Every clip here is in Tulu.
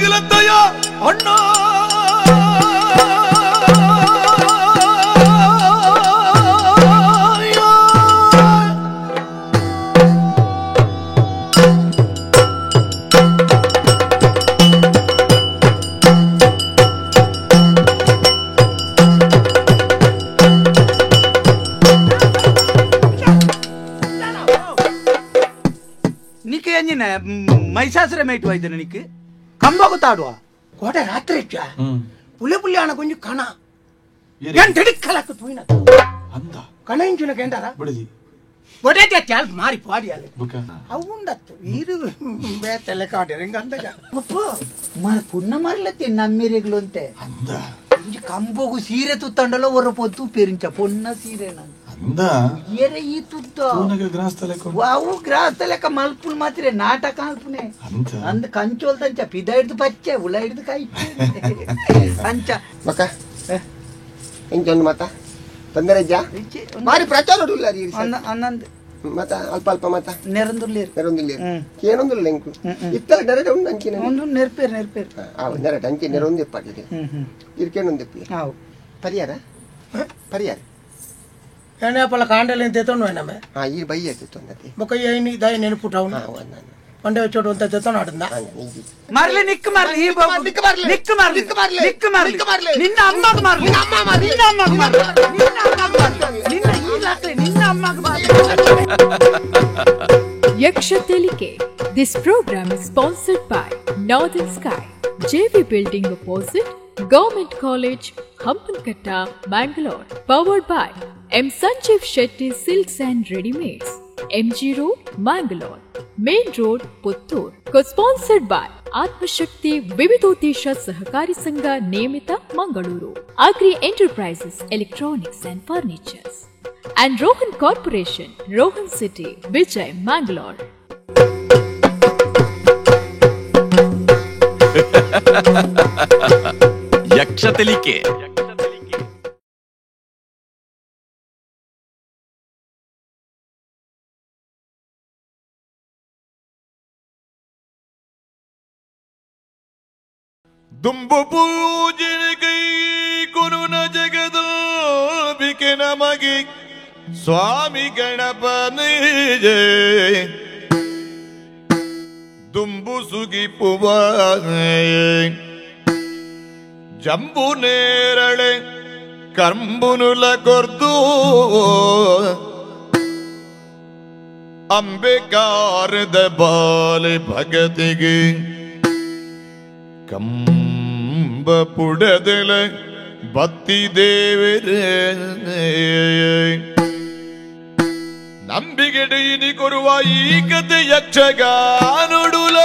ನಿಗಲತ್ತಯ್ಯ ಅಣ್ಣ ಮೈಸಾಸುರ ಮೇಟು ಆಯ್ತು ನಿಕ್ ಕಂಬ ತಾಡುವ ಕೋಟೆ ರಾತ್ರಿ ಪುಲೆ ಪುಲ್ಯಾಣ ಕೊಂಚ ಕಣ ಏನ್ ತಿಡಿಕ್ಕಲಕ್ಕ ತೂಯಿನ ಅಂದ ಕಣ ಇಂಚುನ ಕೇಂದಾರ ಬಿಡದಿ ಒಡೆ ಚಾಲ್ ಮಾರಿ ಪಾಡಿಯಾಲೆ ಬುಕ ಅವುಂಡತ್ತು ಇರು ಬೇತಲೆ ಕಾಡೆ ರಿಂಗ ಅಂದಗ ಅಪ್ಪ ಮಾರ ಪುಣ್ಣ ಮಾರ್ಲತ್ತಿ ನಮ್ಮಿರೆಗ್ಲು ಅಂತೆ ಅಂದ ಇಂಚ ಕಂಬಗು ಸೀರೆ ತುತ್ತಂಡಲ ಒರ ಪೊತ್ತು ಪೆರಿಂಚ ಪೊನ್ನ ಸೀರೆ ನಾನು ಅಂದ ಏರೆ ಈ ತುತ್ತ ತೂನಗ ಗ್ರಾಸ್ತಲೆ ಅವು ಗ್ರಾಸ್ತ ಲೆಕ್ಕ ಮಲ್ಪುಲ್ ಮಾತ್ರ ನಾಟಕ ಅಲ್ಪುನೆ ಅಂದ ಅಂದ್ ಕಂಚೋಲ್ ತಂಚ ಪಿದ ಹಿಡ್ದು ಪಚ್ಚೆ ಉಳ ಹಿಡ್ದು ಕಾಯಿ ಅಂಚ ಮಕ್ಕ ಎಂಚೊಂದು ಮತ ತೊಂದರೆ ಇಜ್ಜಾ ಬಾರಿ ಪ್ರಚಾರ ಉಲ್ಲ ರೀ ಅನ್ನಂದ್ ಮತ ಅಲ್ಪ ಅಲ್ಪ ಮತ ನೆರಂದುರ್ಲೇರು ನೆರೊಂದಿಲ್ಲ ಏನೊಂದಿಲ್ಲ ಇಂಕು ಇತ್ತಲ ನೆರಡೆ ಉಂಡು ಅಂಚಿನ ಒಂದು ನೆರ್ಪೇರು ನೆರ್ಪೇರು ಆ ನೆರಡೆ ಅಂಚೆ ನೆರೊಂದು ಇಪ್ಪಾಡಿರಿ ಇರ್ಕೇನೊಂದು ಹಾವು ಪರಿಹಾರ ಪರಿಹಾರ ಏನೇ ಕಾಂಡಲಿ ತೆತ್ತೊಂಡು ನಮ್ಮೆ ಹಾ ಈ ಬೈ ತೊಂದತಿ ಬೊಕ್ಕ ಏನಿ ದಯ ನೆನಪುಟಾವು ಹಾ ಒಂದನ್ನು ಒಂಡೆ ಚೋಡು ಅಂತ ತೆತ್ತೊಂಡು ಆಡಂದ ಮಾರ್ಲಿ ನಿಕ್ ಮಾರ್ಲಿ ಈ ಬಾಬು ನಿಕ್ ಮಾರ್ಲಿ. ನಿಕ್ ಮಾರ್ಲಿ ನಿಕ್ ಮಾರ್ಲಿ. ನಿಕ್ ಮಾರ್ಲಿ ನಿಕ್ ಮಾರ್ಲಿ. ನಿನ್ನ ಅಮ್ಮಗ ಮಾರ್ಲಿ ನಿನ್ನ ಅಮ್ಮ ಮಾರ್ಲಿ. ನಿನ್ನ ಅಮ್ಮಗ ಮಾರ್ಲಿ ನಿನ್ನ ಅಮ್ಮಗ ಮಾರ್ಲಿ ನಿನ್ನ ಈ ಲಾಕ್ಲೆ ನಿನ್ನ ಅಮ್ಮಗ ಮಾರ್ಲಿ. Yaksha Telike. This program is sponsored by Northern Sky, JV Building Opposite, Government College, Hampankatta, Mangalore. Powered by M. Sanjeev Shetty Silks and Readymades, MG Road, Mangalore, Main Road, Puttur. Co-sponsored by Atmashakti Vividodesha Sahakari Sangha Nemita, Mangaluru, Agri Enterprises, Electronics and Furnitures, and Rohan Corporation, Rohan City, Vijay, Mangalore. ಯಕ್ಷ ತೆಲಿಕೆ. ದುಂಬು ಪೂಜಿನ ಕೈ ಕುರುನ ಜಗದಾಂಬಿಕೆ ನಮಗೆ ಸ್ವಾಮಿ ಗಣಪನೇ ದುಂಬು ಸುಗಿಪುವ ಜಂಬು ನೇರಳೆ ಕಂಬುನುಲ ಕೊರ್ದು ಅಂಬಿಕಾರದ ಬಾಲೆ ಭಗತಿಗೆ ಕಂಬ ಪುಡದೆಲೆ ಬತ್ತಿ ದೇವರೇ ನಂಬಿಗೆಡೆಯಿನಿ ಕೊರುವ ಈ ಕತೆ ಯಕ್ಷಗಾನುಡುಲ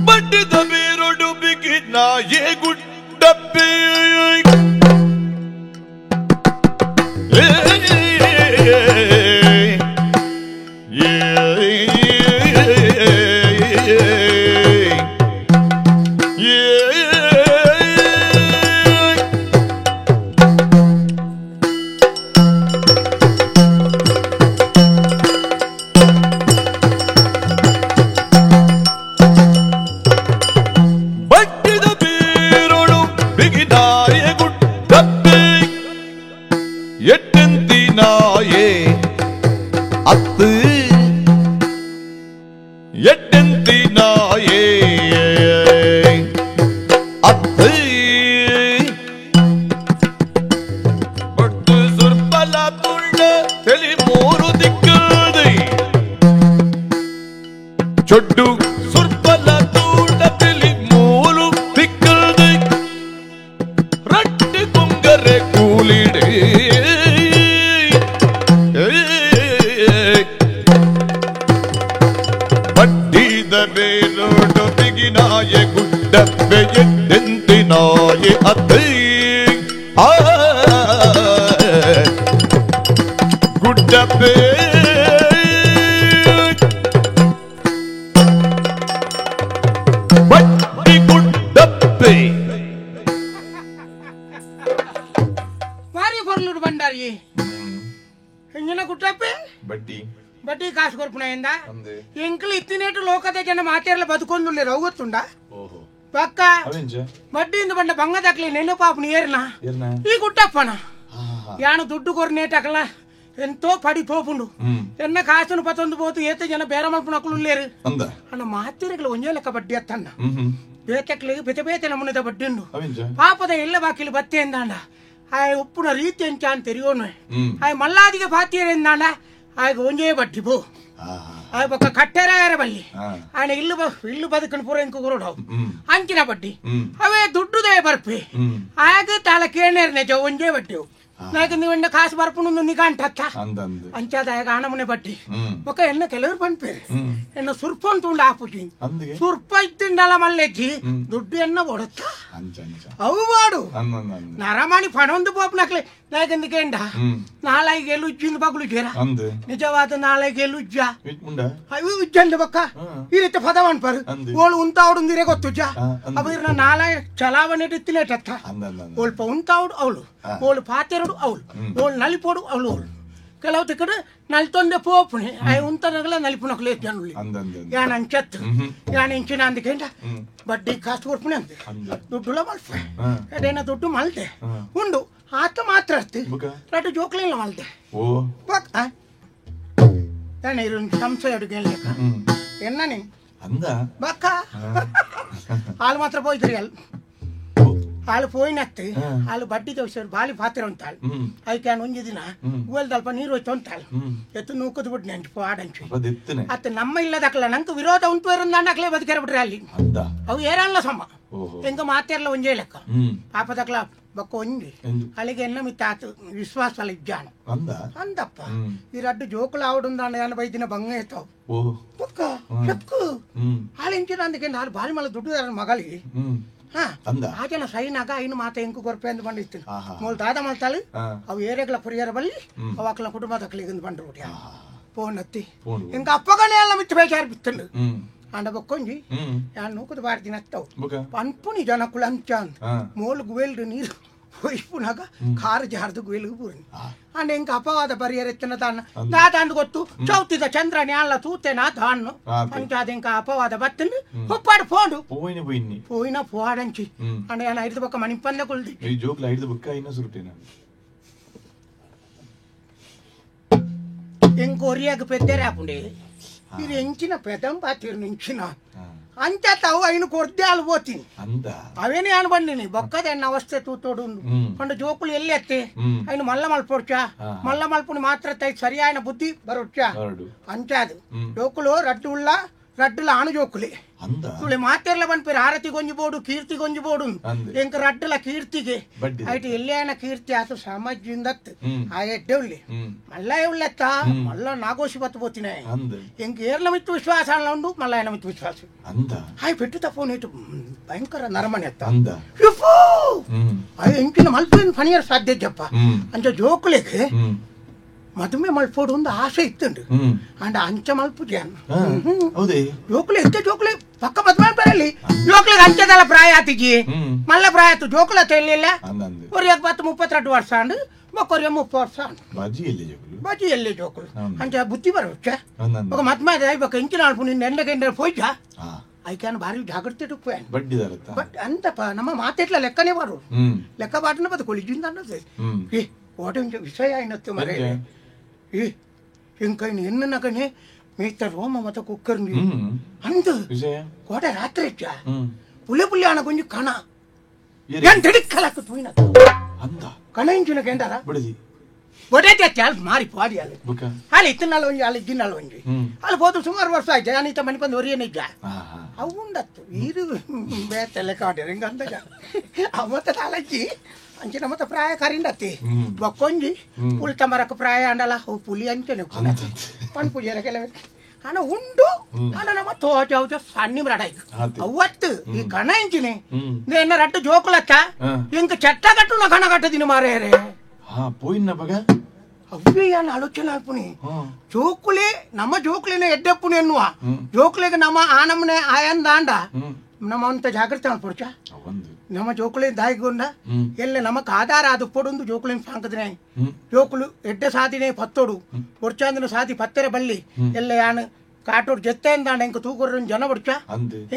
ಬಡ್ಡಿದ ಬೇರೊಡು ಬಿಗಿ ನಾಯೇ ಗುಡ್ಡಪ್ಪೆ ಬಟ್ಟಿದ ಬೀರುಳು ಬಿಗಿದಾಯ ಗುಡ್ಡಪ್ಪೆ ಎಟ್ಟೆಂತಿನಾಯೇ ಅತ್ತು ಎಟ್ಟೆಂತಿನಾಯೇ ಅತ್ತು ಬಟ್ಟು ಸುರ್ಪಲ ತುಳ್ಳ ತೆಲಿ ಮೂರು ದಿಕ್ಕದೆ ಚೊಡ್ಡು ಸುರ್ಪಲ ತೂಡ ತೆಲಿ ಮೂರು ದಿಕ್ಕದೆ ರಟ್ಟಿ ಕುಂಗರೆ ಕೂಲಿಡೆ ಬಡ್ಡಿದ ಬೇರೋಡು ಬಿಗಿನಾಯ ಗುಡ್ಡಪ್ಪೆ ಎಟ್ಟೆಂತಿನಾಯೆ ಅತ್ತೈ ಆ ಗುಡ್ಡಪ್ಪೆ. ಎಂಜಿನ ಕುಟ್ಟಪ್ಪೆ ಬಡ್ಡಿ ಬಡ್ಡಿ ಕಾಸು ಕೊರ್ಪುನ ಎಂಕಲು ಇತ್ತಿನೇಟು ಲೋಕದ ಜನ ಮಾತೇರ್ಲ ಬದುಕೊಂದುಲ್ಲೇರು ಅವು ಗೊತ್ತುಂಡ ಪಕ್ಕ ಬಡ್ಡಿಯಿಂದ ಬಂಡ ಬಂಗದಾಕ್ಲಿ ನೆನಪಾಪು ಏರ್ನ ಈ ಗುಟ್ಟಪ್ಪನ ಯಾನು ದುಡ್ಡು ಕೊರ್ನೇಟಕಲ ಎಂತೋ ಪಡಿ ಪೋಪುಂಡು ಎನ್ನ ಕಾಸುನು ಪತ್ತೊಂದು ಪೋತು ಏತ ಜನ ಬೇರೆ ಮಲ್ಪುನಕ್ಲು ಉಲ್ಲೇರು ಅಣ್ಣ ಮಾತಿರಗ್ಲ ಒಂಜೇ ಲೆಕ್ಕ ಬಡ್ಡಿ ಅತ್ತಣ್ಣ ಬೇತಕ್ಲಿಗೆ ಬೇತೆ ಬೇತೆ ನಮೂನೆದ ಬಡ್ಡಿ ಉಂಡು ಪಾಪದ ಎಲ್ಲ ಬಾಕಿಲು ಬತ್ತೆ ಎಂದಾಂಡ ಆಯ್ ಉಪ್ಪುನ ರೀತಿ ಎಂಚ ಅಂತ ತೆರಿಯೋನು ಆಯ್ ಮಲ್ಲಾದಿಗೆ ಪಾತಿಯರೆಂದಾಂಡ ಆಯ್ಗ ಒಂಜೇ ಬಡ್ಡಿ ಪೋ ಆಯ್ ಬೊಕ್ಕ ಕಟ್ಟೆರಾಯರ ಬಲ್ಲಿ ಆಯ್ನ ಇಲ್ಲು ಇಲ್ಲು ಬದುಕನ್ನು ಪೂರ ಇಂಕು ಗುರುಡವು ಅಂಚಿನ ಬಡ್ಡಿ ಅವೇ ದುಡ್ಡುದೇ ಬರ್ಪಿ ಆಗ ತಾಳ ಕೇಣೇರ್ನೆ ಜೋ ಒಂಜೇ ಬಡ್ಡಿ ನಾಯಕ ನೀವು ಕಾಸು ಬರ್ಪುನು ನಿಗಾಂಟತ್ತ ಅಂಚಾದ ಆಗ ಆನಮನೆ ಬಡ್ಡಿ ಬೊಕ್ಕ ಎನ್ನ ಕೆಲವರು ಪನ್ಪೇರು ಎನ್ನ ಸುರ್ಪ ಅಂತ ಉಂಡು ಆಪುಜಿ ಸುರ್ಪ ಇತ್ತಿಂಡಲ ಮಲ್ಲೆಜ್ಜಿ ದುಡ್ಡು ಎನ್ನ ಒಡತ್ತ ಅವು ವಾಡು ನರಮಾಣಿ ಪಣೊಂದು ಪೋಪುನಕ್ಲೆ ನಾಯಕಂದಿಕೇಂಡ ನಾಳೆಗೆ ಲುಜ್ಜಿಂದ ಬಗ್ಲು ಜೇರ ನಿಜವಾದ ನಾಳೆಗೆ ಲುಜ್ಜ ಉಜ್ಜಂದ ಬಕ್ಕ ಈ ರೀತಿ ಪದ ಅನ್ಪಾರು ಓಳು ಉಂತಾವಡು ಗೊತ್ತುಜ್ಜ ಅವ ಇರ್ನ ನಾಳೆ ಚಲಾವಣೆ ಇತ್ತಿನೇಟತ್ತ ಓಲ್ಪ ಉಂತಾವಡು ಅವಳು ಓಳು ಪಾತೆರಡು ಅವಳು ಓಳು ನಲಿಪೋಡು ಅವಳು ಅವಳು ಕೆಲವು ತಿಕ್ಕಡು ನಲಿತೊಂದೆ ಪೋಪುಣೆ ಆಯ್ ಉಂತನಗಲ ನಲಿಪುನಕ್ಲೆ ಜನುಲಿ ಯಾನ್ ಅಂಚತ್ತು ಯಾನ್ ಇಂಚಿನ ಅಂದಕೇಂಡ ಬಡ್ಡಿ ಕಾಸು ಕೊಡ್ಪುಣೆ ಅಂತೆ ದುಡ್ಡುಲ ಮಲ್ಪೆ ಎಡೇನ ದುಡ್ಡು ಮಲ್ತೆ ಉಂಡು ಆತ ಮಾತ್ರ ಅಸ್ತಿ ರಟ್ಟು ಜೋಕ್ಲಿಲ್ಲ ಮಲ್ತೆ ಸಂಶಯ ಅಡುಗೆ ಎನ್ನ ನೀ ಬಕ್ಕ ಹಾಲು ಮಾತ್ರ ಪೋಯ್ತ್ರಿ ಅಲ್ಲಿ ಹಾಲು ಪೋಯಿನತ್ತು ಹಾಲು ಬಡ್ಡಿ ದೋಸೆ ಬಾಲಿ ಪಾತ್ರೆ ಉಂಟಾಳು ಅದಕ್ಕೆ ಒಂಜಿ ದಿನ ಹೂವಲ್ ಅಲ್ಪ ನೀರು ಹೋಯ್ತು ಅಂತಾಳು ಎತ್ತು ನೂಕದು ಬಿಟ್ಟು ನೆಂಚು ಆಡಂಚು ಅತ್ತ ನಮ್ಮ ಇಲ್ಲದಕ್ಕಲ್ಲ ನಂಗೆ ವಿರೋಧ ಉಂಟು ಅಂದಾಕ್ಲೇ ಬದುಕೇರ ಬಿಡ್ರಿ ಅಲ್ಲಿ ಅವು ಏರಲ್ಲ ಸಮ ಹೆಂಗ ಮಾತೇರ್ಲ ಒಂಜೇ ಲೆಕ್ಕ ಪಾಪದಕ್ಲ ಬೊಕ್ಕ ಒಂಜಿ ಅಲ್ಲಿಗೆ ಎನ್ನ ಮಿತ್ತಾತು ವಿಶ್ವಾಸ ಅಲ್ಲ ಇಜ್ಜಾಣ ಅಂದಪ್ಪ ಈ ರಡ್ಡು ಜೋಕುಲು ಆವಡುಂದಾಂಡ ಯಾನ ಬೈದಿನ ಬಂಗ ಇರ್ತಾವ ಬೊಕ್ಕ ಚೆಕ್ಕು ಹಾಲು ಇಂಚಿನ ಅಂದಕ್ಕೆ ಹಾಲು ಬಾಲಿ ಮಲ್ಲ ದುಡ್ಡು ಮಗಳಿಗೆ ಆ ಜನ ಸೈನಾಗ ಐನು ಮಾತ ಇಂಕು ಕೊರ್ಪೆ ಅಂದ್ ಬಂದಿತ್ತು ಮೂಲ ದಾದ ಮಲ್ತಾಳು ಅವು ಏರೆಗ್ಲ ಪುರಿಯರ ಬಲ್ಲಿ ಅವು ಅಕ್ಲ ಕುಟುಂಬದಕ್ಲಿಗೆ ಬಂದ್ರು ಬಿಟ್ಟ ಫೋನ್ ಹತ್ತಿ ಇಂಕ ಅಪ್ಪಗನೇ ಎಲ್ಲ ಮಿತ್ತು ಬೇಜಾರು ಬಿತ್ತಂಡು ಅಂಡ ಬೊಕ್ಕೊಂಜಿ ಯಾನ್ ನೂಕುದು ಬಾರಿ ದಿನ ಹತ್ತವು ಪನ್ಪುನಿ ಜನಕುಲ ಅಂಚ ಅಂದ್ ಮೋಲು ಗುವೆಲ್ಡು ನೀರು ಪುನಾಗ ಕಾರು ಜಾರ್ದು ಗುವೆಲ್ಗು ಪೂರ್ಣಿ ಅಂಡ ಇಂಕ ಅಪವಾದ ಪರಿಯರ ಎತ್ತಿನ ತಾನ ದಾದ ಅಂದ್ ಗೊತ್ತು ಚೌತಿದ ಚಂದ್ರನೇ ಅಲ್ಲ ತೂತೆನಾ ದಾನ್ನು ಅಂಚಾದ ಇಂಕ ಅಪವಾದ ಬತ್ತಂದು ಉಪ್ಪಾಡು ಫೋಂಡು ಪೋಯಿನ ಪೋಡಂಚಿ ಅಂಡ ಏನ ಐದು ಬೊಕ್ಕ ಮಣಿಪಂದ ಕುಲ್ದಿ ಇಂಕ ಒರಿಯಾಗ ಪೆದ್ದೇರೆ ಆಪುಂಡೆ ಇದು ಎಂಚಿನ ಪೆದಂ ಪಾತಿರು ನಿಂಚಿನ ಅಂಚ ತಾವು ಐನು ಕೊರ್ದೆ ಅಲ್ಲಿ పోತೀನಿ ಅವೇನೇ ಅನ್ ಬಂದಿನಿ ಬೊಕ್ಕದ ಎನ್ನ ಅವಸ್ಥೆ ತೂತೋಡು ಪಂಡ ಜೋಕುಲು ಎಲ್ಲಿ ಎತ್ತಿ ಐನು ಮಲ್ಲ ಮಲ್ಪೊಡ್ಚ ಮಲ್ಲ ಮಲ್ಪುని ಮಾತ್ರ ತೈ ಸರಿಯಾಯನ ಬುದ್ಧಿ ಬರೊಡ್ಚ ಅಂಚಾದು ಜೋಕುಲು ರಡ್ಡು ಉಳ್ಳ ರಡ್ಡುಲ ಆಣು ಜೋಕುಲೆ ತುಳಿ ಮಾತೆರ್ಲ ಬಂದ್ಪೇರು ಆರತಿ ಗೊಂಜಿ ಬೋಡು ಕೀರ್ತಿ ಗೊಂಜಿ ಬೋಡು ಎಂಕ ರಡ್ಡುಲ ಕೀರ್ತಿಗೆ ಐಟ್ ಎಲ್ಲಿ ಆಯನ ಕೀರ್ತಿ ಆತು ಸಮಾಜದಿಂದ ಆ ಎಡ್ಡೆ ಉಳ್ಳಿ ಮಲ್ಲ ಉಳ್ಳೆತ್ತ ಮಲ್ಲ ನಾಗೋಶಿ ಬತ್ತು పోತೀನಿ ಎಂಕ ಏರ್ಲ ಮಿತ್ತು ವಿಶ್ವಾಸ ಅಲ್ಲ ಉಂಡು ಮಲ್ಲ ಏನ ಮಿತ್ತು ವಿಶ್ವಾಸ ಹಾಯ್ ಪೆಟ್ಟು ತಪ್ಪು ಇಟ್ಟು ಭಯಂಕರ ನರಮನೆ ಅತ್ತ ಎಂಕಿನ ಮಲ್ಪೇನು ಫಣಿಯರ್ ಸಾಧ್ಯ ಜಪ್ಪ ಅಂಚ ಜೋಕುಲೆಗೆ ಮದುವೆ ಮಲ್ಪೋಡು ಒಂದು ಆಸೆ ಇತ್ತುಂಡು ಅಂಡ ಅಂಚ ಮಲ್ಪು ಜಾನ್ ಜೋಕುಲೆ ಎತ್ತ ಜೋಕುಲೆ ಪಕ್ಕ ಮದುವೆ ಬರಲಿ ಜೋಕುಲೆಗೆ ಅಂಚದಲ್ಲ ಪ್ರಾಯ ಆತಿಜಿ ಮಲ್ಲ ಪ್ರಾಯ ಆತು ಜೋಕುಲ ತೆಲ್ಲಿಲ್ಲ ಒರಿಯಾಗ 10 32 ವರ್ಷ ಅಂಡು ಒಕ್ಕೊರಿಯ 30 ವರ್ಷ ಅಂಡು ಬಾಜಿ ಎಲ್ಲಿ ಜೋಕುಲು ಅಂಚ ಬುದ್ಧಿ ಬರೋಚ್ಚ ఒక ಮದ್ವೆ ಆಯ್ಬೇಕು ಇಂಚಿನ ಅಲ್ಪು ನಿನ್ನ ಎಂಡ ಪೋಯ್ಜಾ ಐಕ್ಯಾನ್ ಭಾರಿ ಜಾಗ್ರತೆ ಬಟ್ ಅಂತಪ್ಪ ನಮ್ಮ ಮಾತೆಟ್ಲ ಲೆಕ್ಕನೇ ಬಾರು ಲೆಕ್ಕ ಬಾಟನ ಬದು ಕೊಲಿಜಿಂದ ಅನ್ನೋದು ಏ ಓಟ ವಿಷಯ అయినత్తు ಮರೆ ಏ ಇಂಕೈನ್ ಎನ್ನನಗನೆ ಮೇತ ರೋಮ ಮತ ಕುಕ್ಕರ್ನಿ ಅಂದು ಕೋಟೆ ರಾತ್ರಿ ಇಚ್ಚ ಪುಲಿ ಪುಲಿ ಅಣ ಕೊಂಜು ಕಣ ಏನ್ ತಿಡಿಕ್ಕಲಕ್ಕ ತೂಯಿನ ಅಂದ ಕಣ ಇಂಚಿನ ಕೇಂದ್ರ ಬಡದಿ ಒಡೇತೆ ಚಾಲ್ ಮಾರಿ ಪಾಡಿ ಅಲ್ಲಿ ಅಲ್ಲಿ ಇತ್ತಿನಾಳು ಒಂಜಿ ಅಲ್ಲಿ ಇದ್ದಿನಾಳು ಒಂಜಿ ಅಲ್ಲಿ ಹೋದು ಸುಮಾರು ವರ್ಷ ಆಯ್ತು ನಾನು ಈತ ಮನೆ ಬಂದು ಒರಿಯನ ಇದ್ದ ಅವು ಉಂಡತ್ತು ಈರು ಬೇತೆಲ್ಲ ಕಾಡಿರ ಹಿಂಗ ಅಂದಾಗ ಅವತ್ತ ತಾಲಜ್ಜಿ ಅಂಚಿನ ಮತ್ತೆ ಪ್ರಾಯ ಕರಿಂಡತ್ತಿ ಬೊಕ್ಕೊಂಜಿ ಪುಲ್ತ ಮರಕ್ಕೆ ಪ್ರಾಯ ಅಂಡಲ್ಲ ಅವು ಪುಲಿ ಅಂಚನೆ ಪನ್ಪುಜರ ಕೆಲವು ಹಣ ಉಂಡು ಹಣ ನಮ್ಮ ತೋಜ ಸಣ್ಣ ರಡಾಯ್ತು ಅವತ್ತು ಈ ಕಣ ಇಂಚಿನಿ ಎನ್ನ ರಟ್ಟು ಜೋಕುಲತ್ತ ಇಂಕ ಚಟ್ಟ ಕಟ್ಟು ಕಣ ಕಟ್ಟದಿನ ಮಾರೇರೆ ಅವ್ವೇ ಯಾನ್ ಆಲೋಚನೆ ಆಲ್ಪುನಿ ಜೋಕುಲೆ ನಮ್ಮ ಜೋಕುಲಿನ ಎಡ್ಡೆಪ್ಪುನಿ ಎನ್ನುವ ಜೋಕುಲಿಗೆ ನಮ್ಮ ಆನಮ್ಮನೆ ಆಯಂದಾಂಡ ನಮ್ಮ ಅಂತ ಜಾಗ್ರತೆ ಅನ್ಪೊಡ್ಚ ನಮ್ಮ ಜೋಕುಳಿನ ದಾಯಿಗೊಂಡ ಎಲ್ಲ ನಮಕ್ ಆಧಾರ ಅದು ಪೊಡೊಂದು ಜೋಕುಳಿನ ಸಾಂಕದಿನ ಜೋಕುಲು ಎಡ್ಡೆ ಸಾದಿನೇ ಪತ್ತೋಡು ಒರ್ಚಾಂದಿನ ಸಾದಿ ಪತ್ತೆರೆ ಬಳ್ಳಿ ಎಲ್ಲ ಯಾನು ಕಾಟೋಡು ಜೊತೆ ಅಂದಾಂಡ ಇಂಕ ತೂಕೊರು ಜನ ಬಡ್ಚ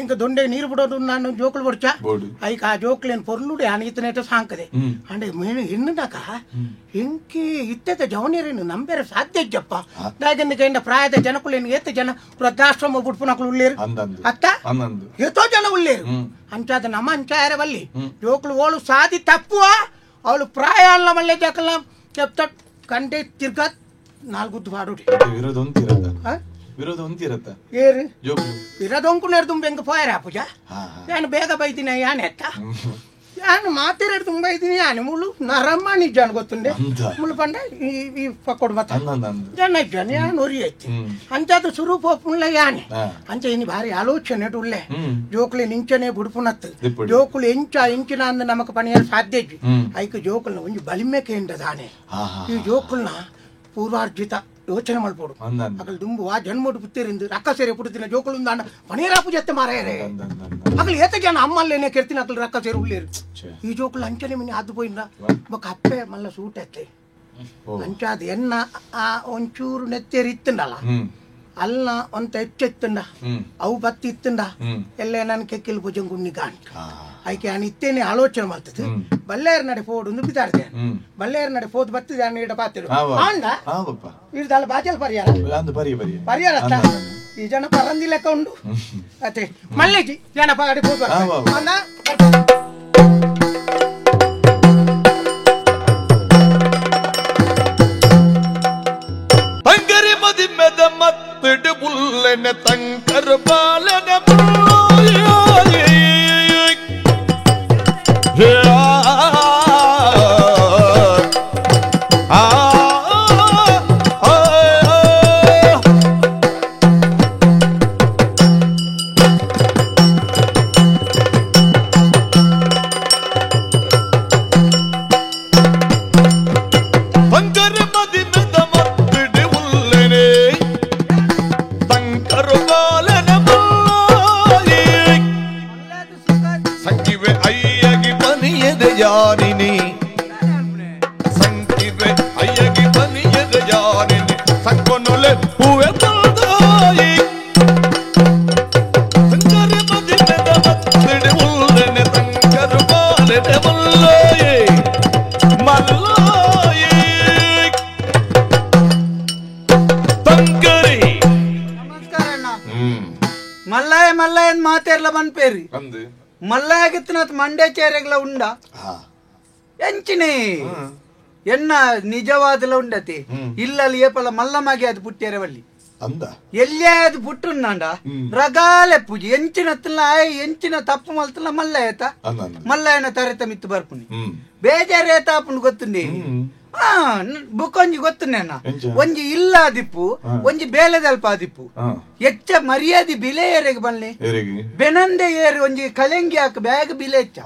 ಇಂಕ ದೊಂಡೆ ನೀರು ಬಿಡೋದು ನಾನು ಜೋಕುಲು ಬಡ್ಚ ಐಕ ಆ ಜೋಕುಲೇನು ಪೊರ್ಲುಡು ಯಾನು ಇತ್ತನೇಟ ಸಾಂಕದೆ ಅಂಡೆ ಮೇನು ಇನ್ನುದಾಕ ಇಂಕಿ ಇತ್ತೆದ ಜವನಿರೇನು ನಂಬೇರೆ ಸಾಧ್ಯ ಇಜ್ಜಪ್ಪ ದಾಗಂದ ಕೈಂಡ ಪ್ರಾಯದ ಜನಕುಲೇನು ಏತ ಜನ ವೃದ್ಧಾಶ್ರಮ ಬುಡ್ಪುನಕುಲು ಉಳ್ಳೇರು ಅತ್ತ ಏತೋ ಜನ ಉಳ್ಳೇರು ಅಂಚಾದ ನಮ್ಮ ಅಂಚಾಯರ ಬಲ್ಲಿ ಜೋಕುಲು ಓಳು ಸಾದಿ ತಪ್ಪುವ ಅವಳು ಪ್ರಾಯ ಅಲ್ಲ ಮಲ್ಲೆ ಜಕಲ ಚೆಪ್ತ ಕಂಡೆ ತಿರ್ಗ ನಾಲ್ಗುದ್ದು ಪಾಡುಡಿ ವಿರೋಧ ಒಂತಿರತ್ತ ಏರು ವಿರೋಧ ತುಂಬ ಹೆಂಗ ಪೋಯರ ಪೂಜಾ ನಾನು ಬೇಗ ಬೈದಿನ ಯಾನೆ ಎತ್ತ ಯಾನು ಮಾತಿರ ತುಂಬ ಇದ್ದೀನಿ ಯಾನೆ ಮುಳು ನರಮ್ಮ ನಿಜಾನ್ ಗೊತ್ತುಂಡೆ ಮುಳು ಪಂಡ ಈ ಪಕ್ಕೋಡು ಮತ್ತ ಜನ ಇದ್ದಾನೆ ಯಾನ್ ಒರಿ ಐತಿ ಅಂಚಾದ ಸುರು ಪೋಪುಣ್ಲ ಯಾನೆ ಅಂಚ ಇನಿ ಭಾರಿ ಆಲೋಚನೆ ಉಳ್ಳೆ ಜೋಕುಲಿ ನಿಂಚನೆ ಬುಡ್ಪುನತ್ತು ಜೋಕುಲು ಎಂಚ ಎಂಚಿನ ಅಂದ ನಮಕ್ ಪಣಿಯ ಸಾಧ್ಯ ಇಜ್ಜಿ ಐಕ್ ಜೋಕುಲ್ನ ಒಂಜಿ ಬಲಿಮೆ ಕೇಂದ್ರ ದಾನೆ ಈ ಜೋಕುಲ್ನ ಪೂರ್ವಾರ್ಜಿತ ಯೋಚನೆ ಮಾಡ್ಬೋದು ಅಗಲ್ ದುಂಬು ಆ ಜನ್ಮಡು ಪುತ್ತಿರಿಂದ ರಕ್ಕ ಸೇರಿ ಪುಡ್ತಿನ ಜೋಕುಲು ಅಂಡ ಪಣೀರಾಪು ಜೊತೆ ಮಾರಾಯರೆ ಅಗಲ್ ಏತ ಜನ ಅಮ್ಮಲ್ಲೇನೆ ಕೆರ್ತಿನ ಅಗಲ್ ರಕ್ಕ ಸೇರಿ ಉಳ್ಳೇರು ಈ ಜೋಕುಲು ಅಂಚನೆ ಮಿನಿ ಅದು ಪೋಯಿಂದ ಬೊಕ್ಕ ಅಪ್ಪೆ ಮಲ್ಲ ಸೂಟ್ ಎತ್ತೆ ಅಂಚಾದ ಎನ್ನ ಆ ಒಂಚೂರು ನೆತ್ತೇರಿ ಇತ್ತಂಡಲ್ಲ ಅಲ್ಲ ಒಂತ ಹೆಚ್ಚೆತ್ತಂಡ ಅವು ಬತ್ತಿ ಇತ್ತಂಡ ಎಲ್ಲ ನನ್ನ ಕೆಕ್ಕಿಲ್ ಭುಜಂಗುಣ್ಣಿ ಗಾಂಟ್ ಐಕೆ ನಾನು ಇತ್ತೇನೆ ಆಲೋಚನೆ ಮಾಡ್ತದೆ ಬಲ್ಲೇರ್ ನಡೆ ಫೋಡ್ ಒಂದು ಬಿದ್ದಾಡ್ದೆ ಬಲ್ಲೇರ್ ನಡೆ ಫೋದ್ ಬತ್ತಿದೆ ಅನ್ನ ಇಡ ಪಾತಿರು ಆಂಡ ಇಡ್ದಲ್ಲ ಬಾಜಲ್ ಪರಿಹಾರ ಪರಿಹಾರ ಈ ಜನ ಪರಂದಿ ಲೆಕ್ಕ ಉಂಡು ಅತ್ತೆ ಮಲ್ಲೇಜಿ ಜನ ಪಾಡಿ ಫೋದ್ ತಂಕರ್ ಬಾಲನ ಮಲ್ಲಾಯ ಮಲ್ಲಾಯ ಮಾತೇರ್ಲ ಬನ್ಪೇರಿ ಮಲ್ಲಾಯಗಿತ್ತನಾತ್ ಮಂಡ್ಯ ಚೇರೆಗ್ಲ ಉಂಡ ಎಂಚಿನೇ ಎನ್ನ ನಿಜವಾದಲ ಉಂಡತಿ ಇಲ್ಲಲ್ಲಿ ಏಪಲ ಮಲ್ಲಮಗೆ ಅದು ಪುಟ್ಟಿಯರವಲ್ಲಿ ಎಲ್ಲಿಯೇ ಅದು ಪುಟ್ಟುಂಡ ರಗಾಲೆ ಪೂಜೆ ಎಂಚಿನ ಆಯ್ ಎಂಚಿನ ತಪ್ಪು ಮಲ್ತಲ್ಲ ಮಲ್ಲಯತ ಮಲ್ಲಯನ ತರೆತ ಮಿತ್ತು ಬರ್ಪುನಿ ಬೇಜಾರೇತ ಆಪುಂಡು ಗೊತ್ತುಂಡಿ ಬುಕ್ಕೊಂಜಿ ಗೊತ್ತುನೇನ ಒಂಜಿ ಇಲ್ಲ ದಿಪ್ಪು ಒಂಜಿ ಬೇಲೆದಲ್ಪ ದಿಪ್ಪು ಎಚ್ಚ ಮರ್ಯಾದೆ ಬಿಲೆ ಏರಿಗೆ ಬನ್ನಿ ಬೆನಂದೆ ಏರಿ ಒಂಜಿ ಕಲೆಂಗಿ ಹಾಕ ಬ್ಯಾಗ್ ಬಿಲೆ ಹೆಚ್ಚ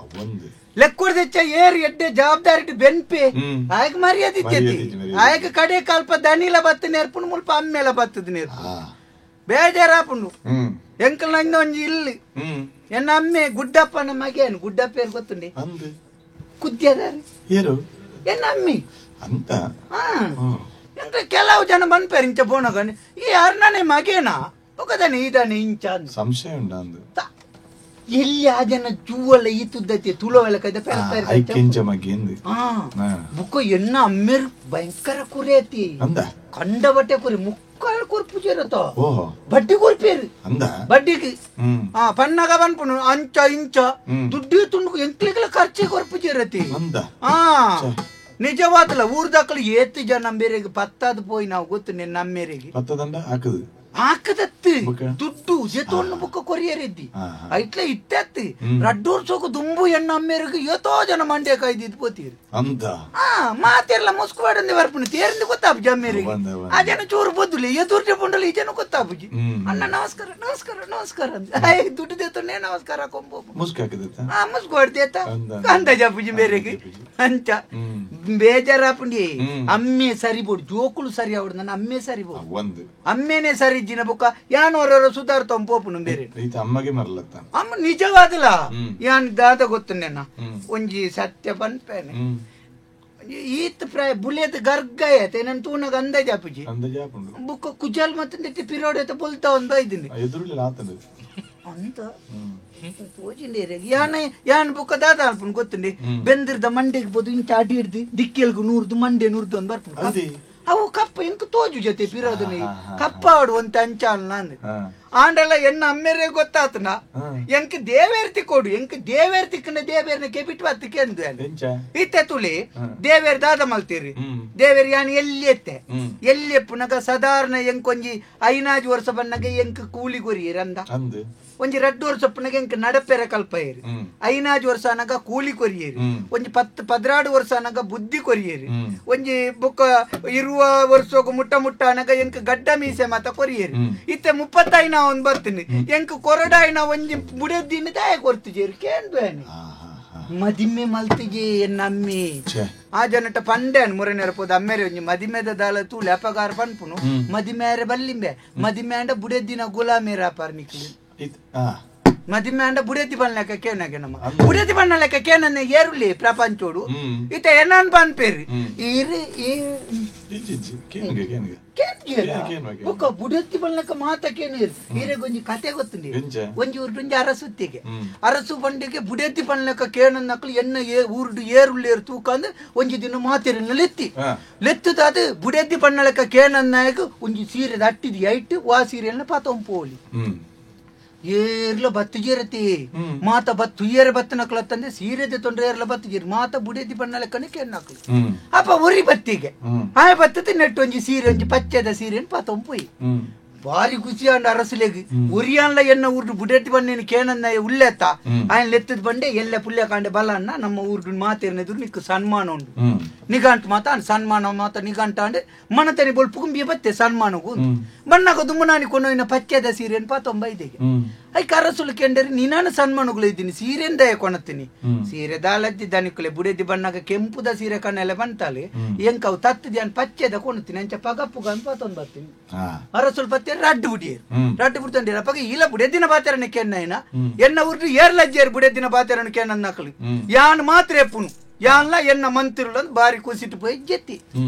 ಲೆಕ್ಕುಡ್ದೆಚ್ಚ ಏರ್ ಎಡ್ಡೆ ಜವಾಬ್ದಾರಿ ಬೆನ್ಪೆ ಆಯಕ್ ಮರ್ಯಾದೆ ಇತ್ತಿ ಆಯಕ ಕಡೆ ಕಲ್ಪ ದಣಿಲ ಬತ್ತ ನೇರ್ಪುಂಡು ಮುಲ್ಪ ಅಮ್ಮೇಲ ಬತ್ತದ ನೇರ್ಪು ಬೇಜಾರಾಪುಂಡು ಎಂಕಲ್ ನಂದ ಒಂಜಿ ಇಲ್ಲಿ ಎನ್ನ ಅಮ್ಮೆ ಗುಡ್ಡಪ್ಪನ ಮಗೇನು ಗುಡ್ಡಪ್ಪ ಏರು ಗೊತ್ತುಂಡಿ ಕುದ್ಯದಾರೆ ಎನ್ನ ಅಮ್ಮಿ ಅಂತ ಎಂತ ಕೆಲವು ಜನ ಬನ್ಪೇರು ಇಂಚ ಬೋನಗನೆ ಈ ಅರ್ಣನೆ ಮಗೇನಾ ಒಗದಾನೆ ಈದಾನೆ ಇಂಚ ಸಂಶಯ ಉಂಡ ಎಲ್ಲಿ ಆ ಜನ ಜೂವಲ್ಲ ಈ ತುದ್ದತಿ ತುಳವೆಲ್ಲ ಕೈದ ಬುಕ್ಕ ಎನ್ನ ಅಮ್ಮೇರ್ ಭಯಂಕರ ಕುರಿಯತಿ ಕಂಡ ಬಟ್ಟೆ ಕುರಿ ಮುಕ್ಕಾಲು ಕುರ್ಪು ಸೇರತ್ತ ಬಡ್ಡಿ ಕುರ್ಪೇರು ಬಡ್ಡಿಗೆ ಪನ್ನಾಗ ಬನ್ಪುನು ಅಂಚ ಇಂಚ ದುಡ್ಡು ತುಂಡು ಎಂಕ್ಲಿಗೆಲ್ಲ ಖರ್ಚಿ ಕೊರ್ಪು ಸೇರತಿ ಹಾ ನಿಜವಾದಲ್ಲ ಊರ್ದಾಕಲು ಏತು ಜನ ನಂಬೇರಿಗೆ ಪತ್ತಾದ ಪೋಯಿ ನಾವು ಗೊತ್ತು ನಿನ್ನ ನಮ್ಮೇರಿಗೆ ಹಾಕದತ್ತು ದುಡ್ಡು ಜೆತೋಣ್ಣು ಬುಕ್ಕ ಕೊರಿಯರಿದ್ದಿ ಐಟ್ಲ ಇತ್ತತ್ತಿ ರಡ್ಡೂರ್ ಸೋಕು ದುಂಬು ಎಣ್ಣ ಅಮ್ಮೇರಿಗೆ ಏತೋ ಜನ ಮಂಡ್ಯ ಕಾಯ್ದಿದ್ದು ಪೋತೀರಿ ಮಾತೆಲ್ಲ ಮುಸ್ಕುವಾಡಂದೆ ಬರ್ಪುಣಿ ತೇರಿಂದ ಗೊತ್ತಾಪುಜಿ ಅಮ್ಮೇರಿಗೆ ಆ ಜನ ಚೂರು ಬದ್ದುಲಿ ಎದುರ್ಜೆ ಪುಂಡಲಿ ಈ ಜನ ಗೊತ್ತಾಪುಜಿ ಅಣ್ಣ ನಮಸ್ಕಾರ ನಮಸ್ಕಾರ ನಮಸ್ಕಾರ ಅಂತ ದುಡ್ಡು ದೇತೋಣ್ಣೆ ನಮಸ್ಕಾರ ಕೊಂಬು ಮುಸ್ಕು ಹೊಡ್ದೇತ ಅಂದ ಜಾಪುಜಿ ಮೇರೆಗೆ ಅಂಚ ಬೇಜಾರಾಪುಂಡಿ ಅಮ್ಮೆ ಸರಿ ಬೋಡು ಜೋಕುಲು ಸರಿ ಅವಡು ನನ್ನ ಅಮ್ಮೆ ಸರಿ ಬೋಡು ಅಮ್ಮೇನೆ ಸರಿ ಇಜ್ಜಿನ ಬುಕ್ಕ ಯಾನ್ ಹೊರ ಸುಧಾರ ತೊಂಪೋಪುನು ಬೇರೆ ಅಮ್ಮಗೆ ಮರಲತ್ತ ಅಮ್ಮ ನಿಜವಾದಲ ಯಾನ್ ದಾದ ಗೊತ್ತು ನೆನ್ನ ಒಂಜಿ ಸತ್ಯ ಪನ್ಪೇನೆ ಈತ್ ಪ್ರಾಯ ಬುಲೆತ್ ಗರ್ಗಾಯತೆ ನನ್ ತೂನಗ ಅಂದಾಜ್ ಆಪುಜಿ ಬುಕ್ಕ ಕುಜಲ್ ಮತ್ತೆ ಪಿರೋಡೆ ಬೊಲ್ತಾ ಒಂದ್ ಬೈದಿನಿ ಅಂತ ಯಾನ ಯಾನ್ ಬುಕ್ಕ ದಾದ ಅಲ್ಪುನ್ ಗೊತ್ತುಂಡಿ ಬೆಂದಿರ್ದ ಮಂಡೆಗೆ ಬೋದು ಇಂಚ ಅಡಿ ಹಿಡ್ದು ದಿಕ್ಕೆಲ್ಗು ನೂರ್ದು ಮಂಡೆ ನೂರ್ದು ಒಂದ್ ಬರ್ಪುಂಡು ಅವು ಕಪ್ಪ ಇಂಕ ತೋಜು ಜೊತೆ ಪಿರೋದನೆ ಕಪ್ಪ ಆಡು ಒಂತ ಅಂಚಾಲ್ ನಾನು ಆಂಡಲ್ಲ ಎನ್ನ ಅಮ್ಮೇರೆ ಗೊತ್ತಾತನ ಎಂಕ್ ದೇವೇರ್ತಿ ಕೊಡು ಎಂಕ್ ದೇವೇರ್ ತಿಕ್ಕನ ದೇವೇರ್ನ ಕೆಪಿಟ್ ಬತ್ತಿಕೆ ಅಂದು ಇತ್ತೆ ತುಳಿ ದೇವೇರ್ ದಾದ ಮಲ್ತೀರಿ ದೇವೇರ್ ಯಾನ್ ಎಲ್ಲಿ ಎತ್ತೆ ಎಲ್ಲಿ ಎಪ್ಪುನಗ ಸಾಧಾರಣ ಎಂಕೊಂಜಿ 5 ವರ್ಷ ಬನ್ನಗ ಎಂಕ್ ಕೂಲಿ ಕೊರಿಯರ್ ಅಂದ ಒಂಜಿ 2 ವರ್ಷ ಪುನಗ ಎಂಕ್ ನಡಪೆರ ಕಲ್ಪಯೇರಿ 5 ವರ್ಷ ಅನಗ ಕೂಲಿ ಕೊರಿಯೇರಿ ಒಂಜಿ 10 14 ವರ್ಷ ಅನಗ ಬುದ್ಧಿ ಕೊರಿಯೇರಿ ಒಂಜಿ ಬುಕ್ಕ 20 ವರ್ಷಗು ಮುಟ್ಟ ಮುಟ್ಟ ಅನಗ ಎಂಕ್ ಗಡ್ಡ ಮೀಸೆ ಮಾತ ಕೊರಿಯೇರಿ ಇತ್ತೆ 35 ಒಂದ್ ಬರ್ತೀನಿ ಎಂಕ್ ಕೊರಡಾಯಿನ ಒಂಜಿ ಬುಡೆದಿನ ದಾಯ ಕೊರ್ತಿಜೇರಿ ಕೇಂದ್ರ ಮದಿಮೆ ಮಲ್ತಿಜೆ ನಮ್ಮಿ ಆ ಜನಟ ಪಂಡೆನ್ ಮುರನೆರಪೋದು ಅಮ್ಮೇರೆ ಒಂಜಿ ಮದಿಮೆದ ದಾಲ ತೂಲೆ ಅಪಗಾರ ಪನ್ಪುನು ಮದಿಮೇರೆ ಬಲ್ಲಿಂಬೆ ಮದಿಮೆ ಅಂಡ ಬುಡೆದಿನ ಗುಲಾಮೇರ ಅಪಾರ ನಿಕ್ಲಿ ಮದಿಮೆ ಅಂಡ ಬುಡೆದಿ ಬಣ್ಣಲೆಕ್ಕ ಕೇನಗೆ ನಮ್ಮ ಬುಡೆದಿ ಬಣ್ಣಲೆಕ್ಕ ಕೇನನ್ನೇ ಏರುಲಿ ಪ್ರಪಂಚೋಡು ಇತ್ತ ಏನನ್ ಪನ್ಪೇರಿ ಈರಿ ಬುಕ್ಕ ಬುಡೆದಿ ಬಣ್ಣಕ್ಕ ಮಾತ ಕೇನೇರು ಈರೆಗೆ ಒಂಜಿ ಕತೆ ಗೊತ್ತುಂಡಿ ಒಂಜಿ ಊರುಂಜಿ ಅರಸುತ್ತಿಗೆ ಅರಸು ಬಂಡಿಗೆ ಬುಡೆದಿ ಬಣ್ಣಲೆಕ್ಕ ಕೇನನ್ನಕ್ಲು ಎನ್ನ ಊರುಡು ಏರುಳ್ಳೇರು ತೂಕಂದು ಒಂಜಿ ದಿನ ಮಾತೇರನ್ನ ಲೆತ್ತಿ ಲೆತ್ತದಾದ ಬುಡೆದಿ ಬಣ್ಣಲೆಕ್ಕ ಕೇನನ್ನಾಯಕ ಒಂಜಿ ಸೀರೆ ಅಟ್ಟಿದ್ ಐಟ್ ವಾ ಸೀರೆಯನ್ನ ಪಾತೊಂಪೋಲಿ ಏರ್ಲ ಬತ್ತುಜೇರತಿ ಮಾತ ಬತ್ತು ಏರ ಬತ್ತನಕ್ಲತ್ತಂದೆ ಸೀರೆದೆ ತೊಂದ್ರೆ ಏರ್ಲ ಬತ್ತುಜೇರಿ ಮಾತ ಬುಡೇದಿ ಬಣ್ಣಲೆಕ್ಕನೆ ಕೆನ್ನಕ್ಲು ಅಪ್ಪ ಒರಿ ಬತ್ತಿಗೆ ಆಯ ಬತ್ತತೆ ನೆಟ್ಟು ಒಂಜಿ ಸೀರೆ ಒಂಜಿ ಪಚ್ಚೆದ ಸೀರೆನ್ ಪಾತೊಂಪೋಯಿ ಬಾರಿ ಖುಷಿ ಅಂಡ ಅರಸುಲೆಗ್ ಒರಿಯಾನ್ಲ ಎನ್ನ ಊರ್ಡು ಬುಡೇತಿ ಬನ್ನೇನು ಕೇನನ್ನ ಉಲ್ಲೆತ್ತ ಆಯನ್ ಲೆತ್ತದ ಬಂಡೆ ಎಲ್ಲ ಪುಲ್ಯ ಕಾಂಡೆ ಬಲ ಅನ್ನ ನಮ್ಮ ಊರ್ಡು ಮಾತೇರ್ನೆದುರು ನಿಕ್ಕು ಸನ್ಮಾನ ಉಂಡು ನಿಗಂಟು ಮಾತ ಸನ್ಮಾನ ಮಾತ ನಿಗಂಟ ಅಂಡೆ ಮನತನಿ ಬೊಲ್ಪು ಕುಂಬಿಯ ಬತ್ತೆ ಸನ್ಮಾನಗೂ ಬಣ್ಣಗ ದುಮ್ಮನಾನಿ ಕೊನೋಯಿನ ಪಚ್ಚೆದ ಸೀರೆನ್ ಪಾತೊಂಬೈದೆಗೆ ಐಕ್ ಅರಸುಲು ಕೆಂಡರಿ ನೀನಾನು ಸನ್ಮಾನಗಳು ಇದ್ದೀನಿ ಸೀರೆನ್ ದಯ ಕೊಣತೀನಿ ಸೀರೆ ದಾಲದ್ದಿ ದನಿಕುಲೆ ಬುಡೇದಿ ಬಣ್ಣಗ ಕೆಂಪುದ ಸೀರೆ ಕಣ್ಣೆಲ್ಲ ಬಂತಾಲೆ ಎಂಕವು ತತ್ತದಿ ಅನ್ ಪಚ್ಚೆದ ಕೊಣತೀನಿ ಅಂಚ ಪಗಪ್ಪುಗ ಅಂತ ಪಾತೊಂದು ಬರ್ತೀನಿ ಅರಸುಲು ಪತ್ತೆ ರಡ್ಡು ಬುಡಿಯರು ರಡ್ಡು ಬಿಡ್ತಂಡಿರ ಅಪ್ಪ ಇಲ್ಲ ಬುಡೆದಿನ ಬಾತೆರನ ಕೆನ್ನೈನ ಎನ್ನ ಊರ್ದು ಏರ್ಲಜ್ಜೇರು ಬುಡೆದಿನ ಬಾತೆರನ ಕೆನ್ನ ನಕಲಿ ಯಾನ್ ಮಾತ್ರ ಎಪ್ಪುನು ಯಾನ್ಲ ಎನ್ನ ಮಂತ್ರುಲು ಅಂತ ಬಾರಿ ಕುಸಿಟ್ಟು ಪೋಯಿ ಜೆತ್ತಿ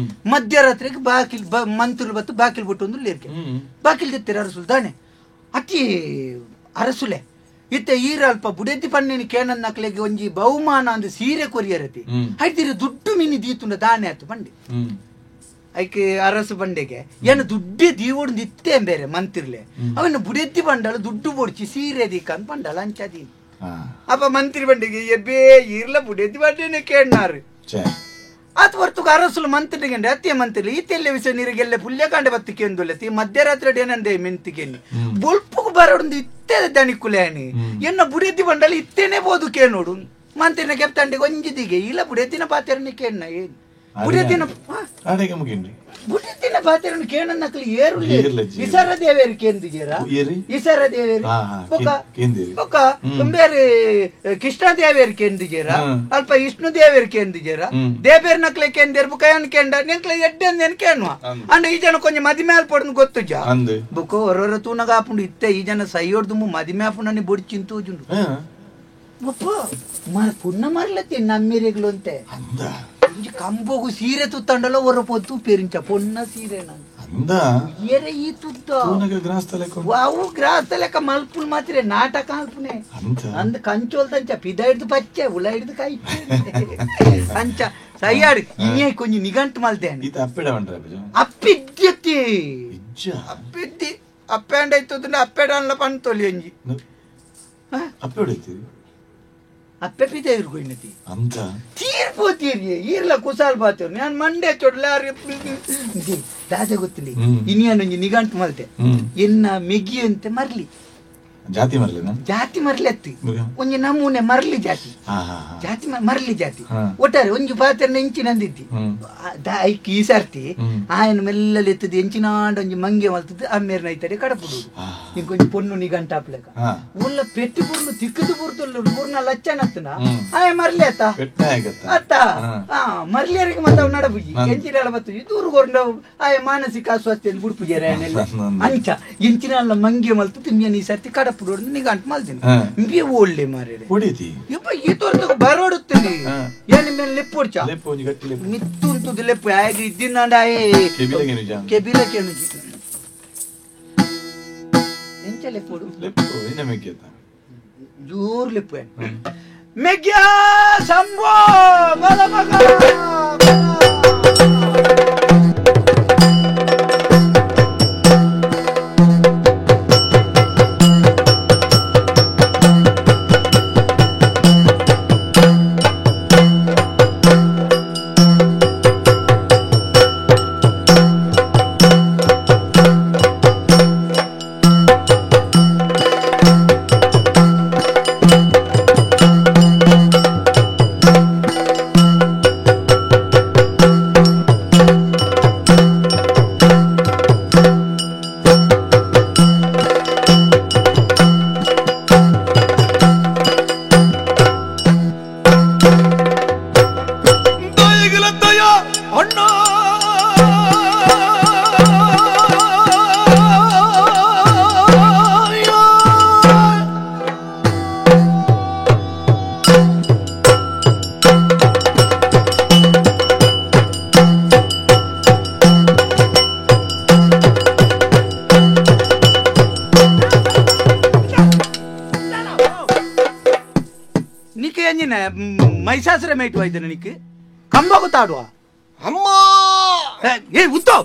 ಮಧ್ಯರಾತ್ರಿಗೆ ಬಾಕಿಲ್ ಮಂತ್ರುಲು ಬತ್ತು ಬಾಕಿಲ್ ಬಿಟ್ಟು ಒಂದು ಲೇರ್ಕೆ ಬಾಕಿಲ್ ಜೆತ್ತಿರ ಅರಸುಲು ದಾನೆ ಅತಿ ಅರಸುಲೆ ಇತ್ತೆ ಈರಲ್ಪ ಬುಡೆದಿ ಪನ್ನೇನು ಕೇನನ್ ನಕಲಿಗೆ ಒಂಜಿ ಬಹುಮಾನ ಅಂದು ಸೀರೆ ಕೊರಿಯರತಿ ಐತಿರ ದುಡ್ಡು ಮಿನಿ ದೀತುಂಡ ದಾನೆ ಆತು ಬಂಡೆ ಐಕೆ ಅರಸು ಬಂಡೆಗೆ ಏನು ದುಡ್ಡೇ ದೀವೊಡ್ದು ಇತ್ತೇ ಬೇರೆ ಮಂತ್ರಿಲೆ ಅವನು ಬುಡೆತ್ತಿ ಬಂಡಳು ದುಡ್ಡು ಬೊಡ್ಚಿ ಸೀರೆ ದೀಕ ಅಂತ ಬಂಡಳ ಅಂಚದಿ ಅಪ್ಪ ಮಂತ್ರಿ ಬಂಡೆಗೆ ಎಬ್ಬೇ ಇರ್ಲ ಬುಡೆತ್ತಿ ಬಂಡೇನೆ ಕೇಳ್ನಾರು ಆತ ಹೊರ್ತುಗ ಅರಸುಲು ಮಂತ್ರಿಗೆ ಅತ್ತಿಯ ಮಂತ್ರಿ ಈತೆಲ್ಲ ವಿಷಯ ನೀರಿಗೆಲ್ಲ ಪುಲ್ಯಕಾಂಡೆ ಬತ್ತಿಕೆ ಅಂದುಲ್ಲ ಮಧ್ಯರಾತ್ರಿ ಏನಂದೆ ಮೆಂತಿಗೆನ್ನಿ ಬೊಲ್ಪುಗು ಬರೋಡು ಇತ್ತೇ ದಣಿಕುಲೇನಿ ಎನ್ನ ಬುಡೆತ್ತಿ ಬಂಡಲ ಇತ್ತೇನೆ ಬೋದು ಕೇನೋಡು ಮಂತ್ರಿನ ಕೆಪ್ತಂಡಿಗೆ ಒಂಜಿದಿಗೆ ಇಲ್ಲ ಬುಡೆತ್ತಿನ ಪಾತೆರನಿ ಕೇಣ್ಣ ಏನು ಬುಡೆದಿನ ಬುಡೆದಿನ ಬಾತೆರನು ಕೇಣನ್ನಕ್ಲು ಏರು ಇಸರ ದೇವೇರು ಕೇಂದಿಜೇರ ಇಸರ ದೇವೇರು ಬೊಕ ಬೊಕ ಬೇರೆ ಕೃಷ್ಣ ದೇವೇರು ಕೇಂದಿಜೇರ ಅಲ್ಪ ವಿಷ್ಣು ದೇವೇರು ಕೇಂದಿಜೇರ ದೇವೇರ್ ನಕ್ಲೆ ಕೇಂದೇರ್ ಬುಕ ಏನ್ ಕೇಂಡ ನಿಂಕ್ಲೆ ಎಡ್ಡೆಂದೇನು ಕೇಣುವ ಅಂಡ ಈ ಜನ ಕೊಂಚ ಮದಿಮೆ ಆಲ್ಪೊಡ್ದು ಗೊತ್ತುಜ ಬುಕ ಹೊರೊರ ತೂನಗ ಆಪುಂಡು ಇತ್ತೆ ಈ ಜನ ಸೈಯೋಡ್ದು ಮದಿಮೆ ಆಪುಂಡು ಬೊಡ್ಚಿನ್ ತೂಜುಂಡು ಬೊಪ್ಪ ಮರ ಪುಣ್ಣ ಮರಲತ್ತಿ ನಮ್ಮಿರೆಗ್ಲು ಅಂತೆ ಕಂಬೋಗು ಸೀರೆ ತುತ್ತಂಡಲ ಹೊರ ಪೊತ್ತು ಪೆರಿಂಚ ಪೊನ್ನ ಸೀರೆ ಏರೆ ಈ ತುತ್ತ ಅವು ಗ್ರಾಸ್ತ ಲೆಕ್ಕ ಮಲ್ಪುಲ್ ಮಾತ್ರ ನಾಟಕ ಅಲ್ಪುನೆ ಅಂದ್ ಕಂಚೋಲ್ ತಂಚ ಪಿದ ಹಿಡ್ದು ಪಚ್ಚೆ ಉಳ ಹಿಡ್ದು ಕೈ ಅಂಚ ಸೈಯಾಡಿ ಇನ್ನೇ ಕೊಂಚ ನಿಗಂಟು ಮಲ್ತೇನೆ ಅಪ್ಪಿದ್ಯತಿ ಅಪ್ಪಿದ್ದಿ ಅಪ್ಪೆಂಡ ಇತ್ತು ಅಪ್ಪೆಡನ್ಲ ಪಂತೊಲಿ ಅಂಜಿ ಅಪ್ಪೆ ಅಪ್ಪೆ ಪಿದ ಇರ್ಕೊಯ್ನತಿ ಅಂತ ತೀರ್ಪೋತೀರಿ ಈರ್ಲ ಕುಸಾಲ್ ಬಾತೇರು ನಾನು ಮಂಡೆ ಚೊಡ್ಲಾರಿ ದಾದೆ ಗೊತ್ತಿಲ್ಲ ಇನಿಯಾನೊಂಜಿ ನಿಗಂಟು ಮಲ್ತೆ ಎನ್ನ ಮೆಗಿ ಅಂತೆ ಮರ್ಲಿ ಜಾತಿ ಮರಲಿನ ಜಾತಿ ಮರಲಿ ಅತ್ತಿ ಒಂಜಿ ನಮೂನೆ ಮರಲಿ ಜಾತಿ ಜಾತಿ ಮರಲಿ ಜಾತಿ ಒಟ್ಟಾರೆ ಒಂಜಿ ಪಾತ್ರ ಎಂಚಿನಂದಿದ್ದಿ ಐಕ್ ಈ ಸರ್ತಿ ಆಯನ ಮೆಲ್ಲಲೆತ್ತದು ಎಂಚಿನಾಂಡ ಒಂಜಿ ಮಂಗೆ ಮಲ್ತದ್ದು ಅಮ್ಮೇರ್ನ ಐತಡೆ ಕಡಪುಡು ಇಂಕೊಂಜಿ ಪೊಣ್ಣು ನಿಗಂಟಾಪ್ಲೆಕ ಉಲ್ಲ ಪೆಟ್ಟಿ ಪುರ್ಲು ತಿಕ್ಕದು ಪುರ್ತುಲ್ಲ ಪೂರ್ಣ ಲಚ್ಚನತ್ತನ ಆಯ ಮರಲಿ ಅತ್ತ ಅತ್ತ ಮರಲಿಯರಿಗೆ ಮತ್ತೆ ಅವ್ ನಡಬುಜಿ ಎಂಚಿನಾಳ ಬತ್ತು ದೂರು ಕೊಂಡ ಆಯ ಮಾನಸಿಕ ಅಸ್ವಸ್ಥೆಯನ್ನು ಬುಡ್ಪುಜಾರ ಅಂಚ ಎಂಚಿನಾಳ ಮಂಗೆ ಮಲ್ತು ತಿಮ್ಮಿಯನ್ ಈ ಸರ್ತಿ ಕಡಪುಡು ನಿಗಂಟ್ ಮಲ್ತೀನಿ ಇಂಬಿ ಒಳ್ಳೆ ಮಾರ್ರೆ ಹೊಡಿತಿ ಯಪ್ಪ ಈ ತೋರ್ತಕ ಬರೋಡುತ್ತೀನಿ ಏನ್ ಮೇಲೆ ಲೆಪ್ಪು ಮಿತ್ತು ಉಂಟುದು ಲೆಪ್ಪು ಆಗ ಇದ್ದಿನಾಂಡ ಕೆಬಿಲ ಕೆಣುಜಿ ಎಂಚ ಲೆಪ್ಪುಡು ಲೆಪ್ಪು ಇನ್ನ ಮೆಗ್ಗೆತ ಜೋರು ಲೆಪ್ಪು ಮೆಗ್ಯ ಸಂಭೋ ಬಲ ಮಗ ಮೈಸಾಸುರ ಮೇಟು ಆಯ್ತು ನಿಕ್ ಕಂಬ ಗೊತ್ತಾಡುವ ಅಮ್ಮ ಏ ಉತ್ತೋ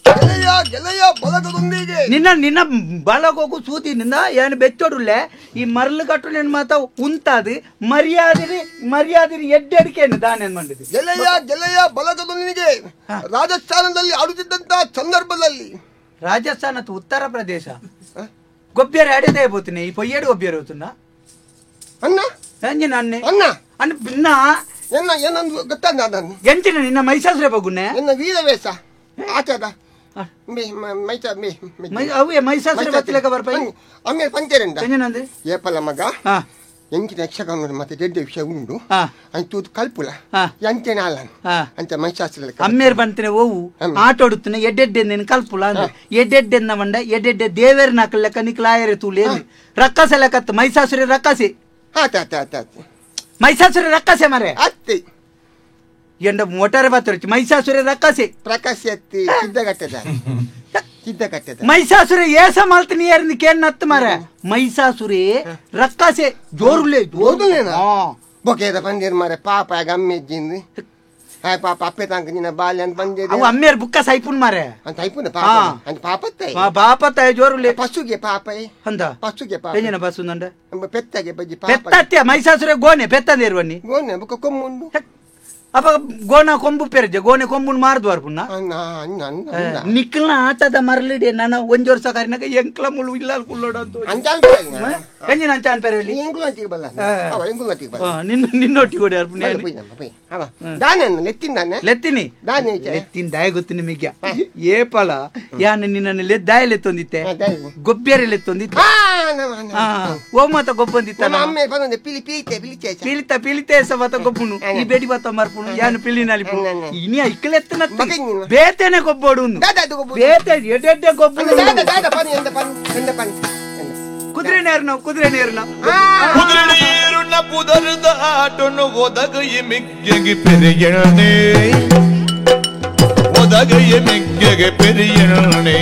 ಗೆಳೆಯ ಗೆಳೆಯ ಬಲಗದೊಂದಿಗೆ ನಿನ್ನ ನಿನ್ನ ಬಲಗೋಗು ಸೂತಿನಿಂದ ಏನು ಬೆಚ್ಚೋಡುಲ್ಲೆ ಈ ಮರಳು ಕಟ್ಟು ನಿನ್ನ ಮಾತ ಉಂತಾದು ಮರ್ಯಾದಿರಿ ಮರ್ಯಾದಿರಿ ಎಡ್ಡೆಡಿಕೆಯನ್ನು ದಾನ ಮಾಡಿದೆ ಗೆಳೆಯ ಗೆಳೆಯ ಬಲಗದೊಂದಿಗೆ ರಾಜಸ್ಥಾನದಲ್ಲಿ ಆಡುತ್ತಿದ್ದಂತ ಸಂದರ್ಭದಲ್ಲಿ ರಾಜಸ್ಥಾನ ಉತ್ತರ ಪ್ರದೇಶ ಗೊಬ್ಬಿಯರ ಅಡೆದೇ ಬೋತೀನಿ ಈ ಪೊಯ್ಯಡು ಗೊಬ್ಬಿಯರ್ ಹೋತುನ್ನ ಅಣ್ಣ ಅಂಜಿನ ಅಣ್ಣೆ ಅಣ್ಣ ಅಣ್ಣ ಭಿನ್ನ ಎನ್ನ ಏನಂದು ಗೊತ್ತಾದ ನಾನು ಎಂಚಿನ ನಿನ್ನ ಮೈಸಾಸುರ ಬಗುನೆ ಎನ್ನ ವೀರವೇಷ ಆಚದ ಅವೇ ಮೈಸಾಸುರ ಬತ್ತಿಲಕ ಬರ್ಪೈ ಆಮೇಲೆ ಪಂಚೇರಂಡ ಎಂಜಿನಂದೆ ಏಪಲ ಮಗ ಎಂಚಿನ ಯಕ್ಷಗಾನ ಮತ್ತೆ ದೊಡ್ಡ ವಿಷಯ ಉಂಡು ಅಂಚೂದು ಕಲ್ಪುಲ ಎಂಚೆನ ಅಲ್ಲ ಅಂಚ ಮೈಸಾಸುರ ಅಮ್ಮೇರ್ ಬಂತನೆ ಓವು ಆಟೋಡುತ್ತನೆ ಎಡ್ಡೆಡ್ಡೆ ನೀನು ಕಲ್ಪುಲ ಅಂದ್ರೆ ಎಡ್ಡೆಡ್ಡೆನ್ನ ಮಂಡ ಎಡ್ಡೆಡ್ಡೆ ದೇವೇರ್ ನಾಕಲೆಕ್ಕ ನಿಕ್ಲಾಯರೆ ತೂಲೆ ರಕ್ಕಸೆ ಲೆಕ್ಕತ್ತು ಮೈಸಾಸುರ ರಕ್ಕಸಿ ಆತ ಆತ ಆತ ಆತ ಮೈಸಾಸುರ ರಕ್ಕಸೆ ಮರೆ ಅತ್ತಿ ಎಂಡ ಮೋಟಾರ್ ಬಾತುರುಚಿ ಮೈಸಾಸುರ ರಕ್ಕಸೆ ಪ್ರಕಾಶ ಅತ್ತಿ ಸಿದ್ಧಗಟ್ಟದ ಸಿದ್ಧಗಟ್ಟದ ಮೈಸಾಸುರ ಏಸ ಮಲ್ತ ನೀರಿಂದ ಕೇನ್ ನತ್ತು ಮರೆ ಮೈಸಾಸುರೇ ರಕ್ಕಸೆ ಜೋರುಲೆ ಜೋರುಲೇನಾ ಬೊಕೆದ ಬಂದಿರ್ ಮಾರೆ ಪಾಪ ಗಮ್ಮೆಜ್ಜಿಂದು ಹಾಯ್ ಪಾಪ ಅಪ್ಪೆ ತಾಂಕ ನಿನ್ನ ಬಾಲ್ಯ ಅಂತ ಬಂದಿದೆ ಅವು ಅಮ್ಮೇರ್ ಬುಕ್ಕ ಸೈಪುನ್ ಮಾರೆ ಅಂತ ಐಪುನ ಪಾಪ ಅಂತ ಪಾಪತ್ತೆ ಪಾಪತ್ತೆ ಜೋರುಲೆ ಪಸುಗೆ ಪಾಪ ಅಂದ ಪಸುಗೆ ಪಾಪ ಎಂಜಿನ ಪಸು ನಂಡ ಪೆತ್ತಗೆ ಬಜ್ಜಿ ಪಾಪ ಪೆತ್ತತ್ಯ ಮೈಸಾಸುರ ಗೋನೆ ಪೆತ್ತಂದಿರುವನ್ನಿ ಗೋನೆ ಬುಕ್ಕ ಕೊಮ್ಮುಂಡು ಅಪ್ಪ ಗೋನ ಕೊಂಬು ಪೆರ್ಜೆ ಗೋನೆ ಕೊಂಬುನ್ ಮಾರ್ದ್ವಾರ್ ಪುನ್ನ ನಿಕ್ಲ ಆಟದ ಮರಳಿಡೆ ನಾನು ಒಂಜಿ ವರ್ಷ ಕಾರಿನಾಗ ಎಂಕ್ಲ ಮುಳು ಇಲ್ಲ ಕುಲ್ಲೋಡ ಅಂತ ಎಂಜಿನ ಅಂಚಾನ್ ಪೆರಲಿ ನಿನ್ನ ನಿನ್ನೊಟ್ಟಿಗೆ ಓಡಿ ಲೆತ್ತಿನಿ ಲೆತ್ತಿನ ದಾಯ ಗೊತ್ತು ನಿಮಗೆ ಏಪಲ ಯಾನ್ ನಿನ್ನನ್ನು ದಾಯ ಲೆತ್ತೊಂದಿತ್ತೆ ಗೊಬ್ಬಿಯರೆ ಲೆತ್ತೊಂದಿತ್ತೆ ಓ ಮಾತ ಗೊಬ್ಬಂದಿತ್ತ ಪಿಲಿತ ಪಿಲಿತೇಸ ಮಾತ ಗೊಬ್ಬುನು ಈ ಬೇಡಿ ಬಾತ ಮರ್ಪುನು ಯಾನು ಪಿಲಿನಲ್ಲಿ ಇನಿ ಇಕ್ಕಲೆತ್ತನ ಬೇತೇನೆ ಗೊಬ್ಬೋಡು ಬೇತೆ ಎಡೆಡ್ಡೆ ಗೊಬ್ಬು ಕುದುರೆ ನೇರ್ನ ಕುದುರೆ ನೇರ್ನ ಕುದುರೆ ನೀರುಣ್ಣ ಪುದರದ ಆಟನು ಒದಗೈ ಮಿಗ್ಗೆಗೆ ಪೆರಿಯಣೆ ಒದಗೈ ಮಿಗ್ಗೆಗೆ ಪೆರಿಯಣೆ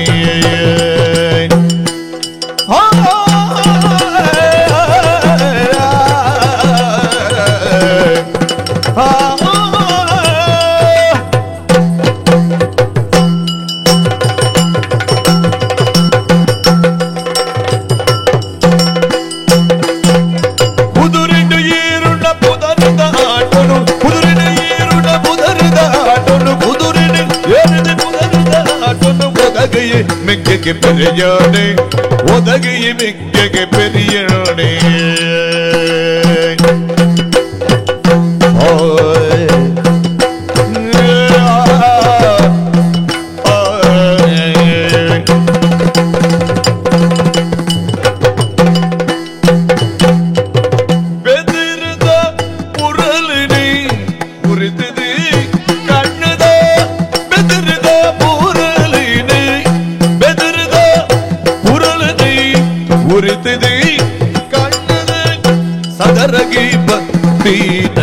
ಮೆಗ್ಗೆಗೆ ಪೆರೆಯಾನೆ ಒದಗಿಯ ಮಿಕ್ಕೆಗೆ ಪೆರಿಯಣೆ ಬೆದಿರದ ಪುರಲಿನಿ ಉರಿತಿದಿ ಕಣ್ಣದ ಬೆದಿರದ ಪುರಲಿನಿ ಬೆದಿರದ ಪುರಲಿನಿ ಉರಿತಿದಿ ಕಣ್ಣದ ಸದರಗಿ ಭಕ್ತಿನ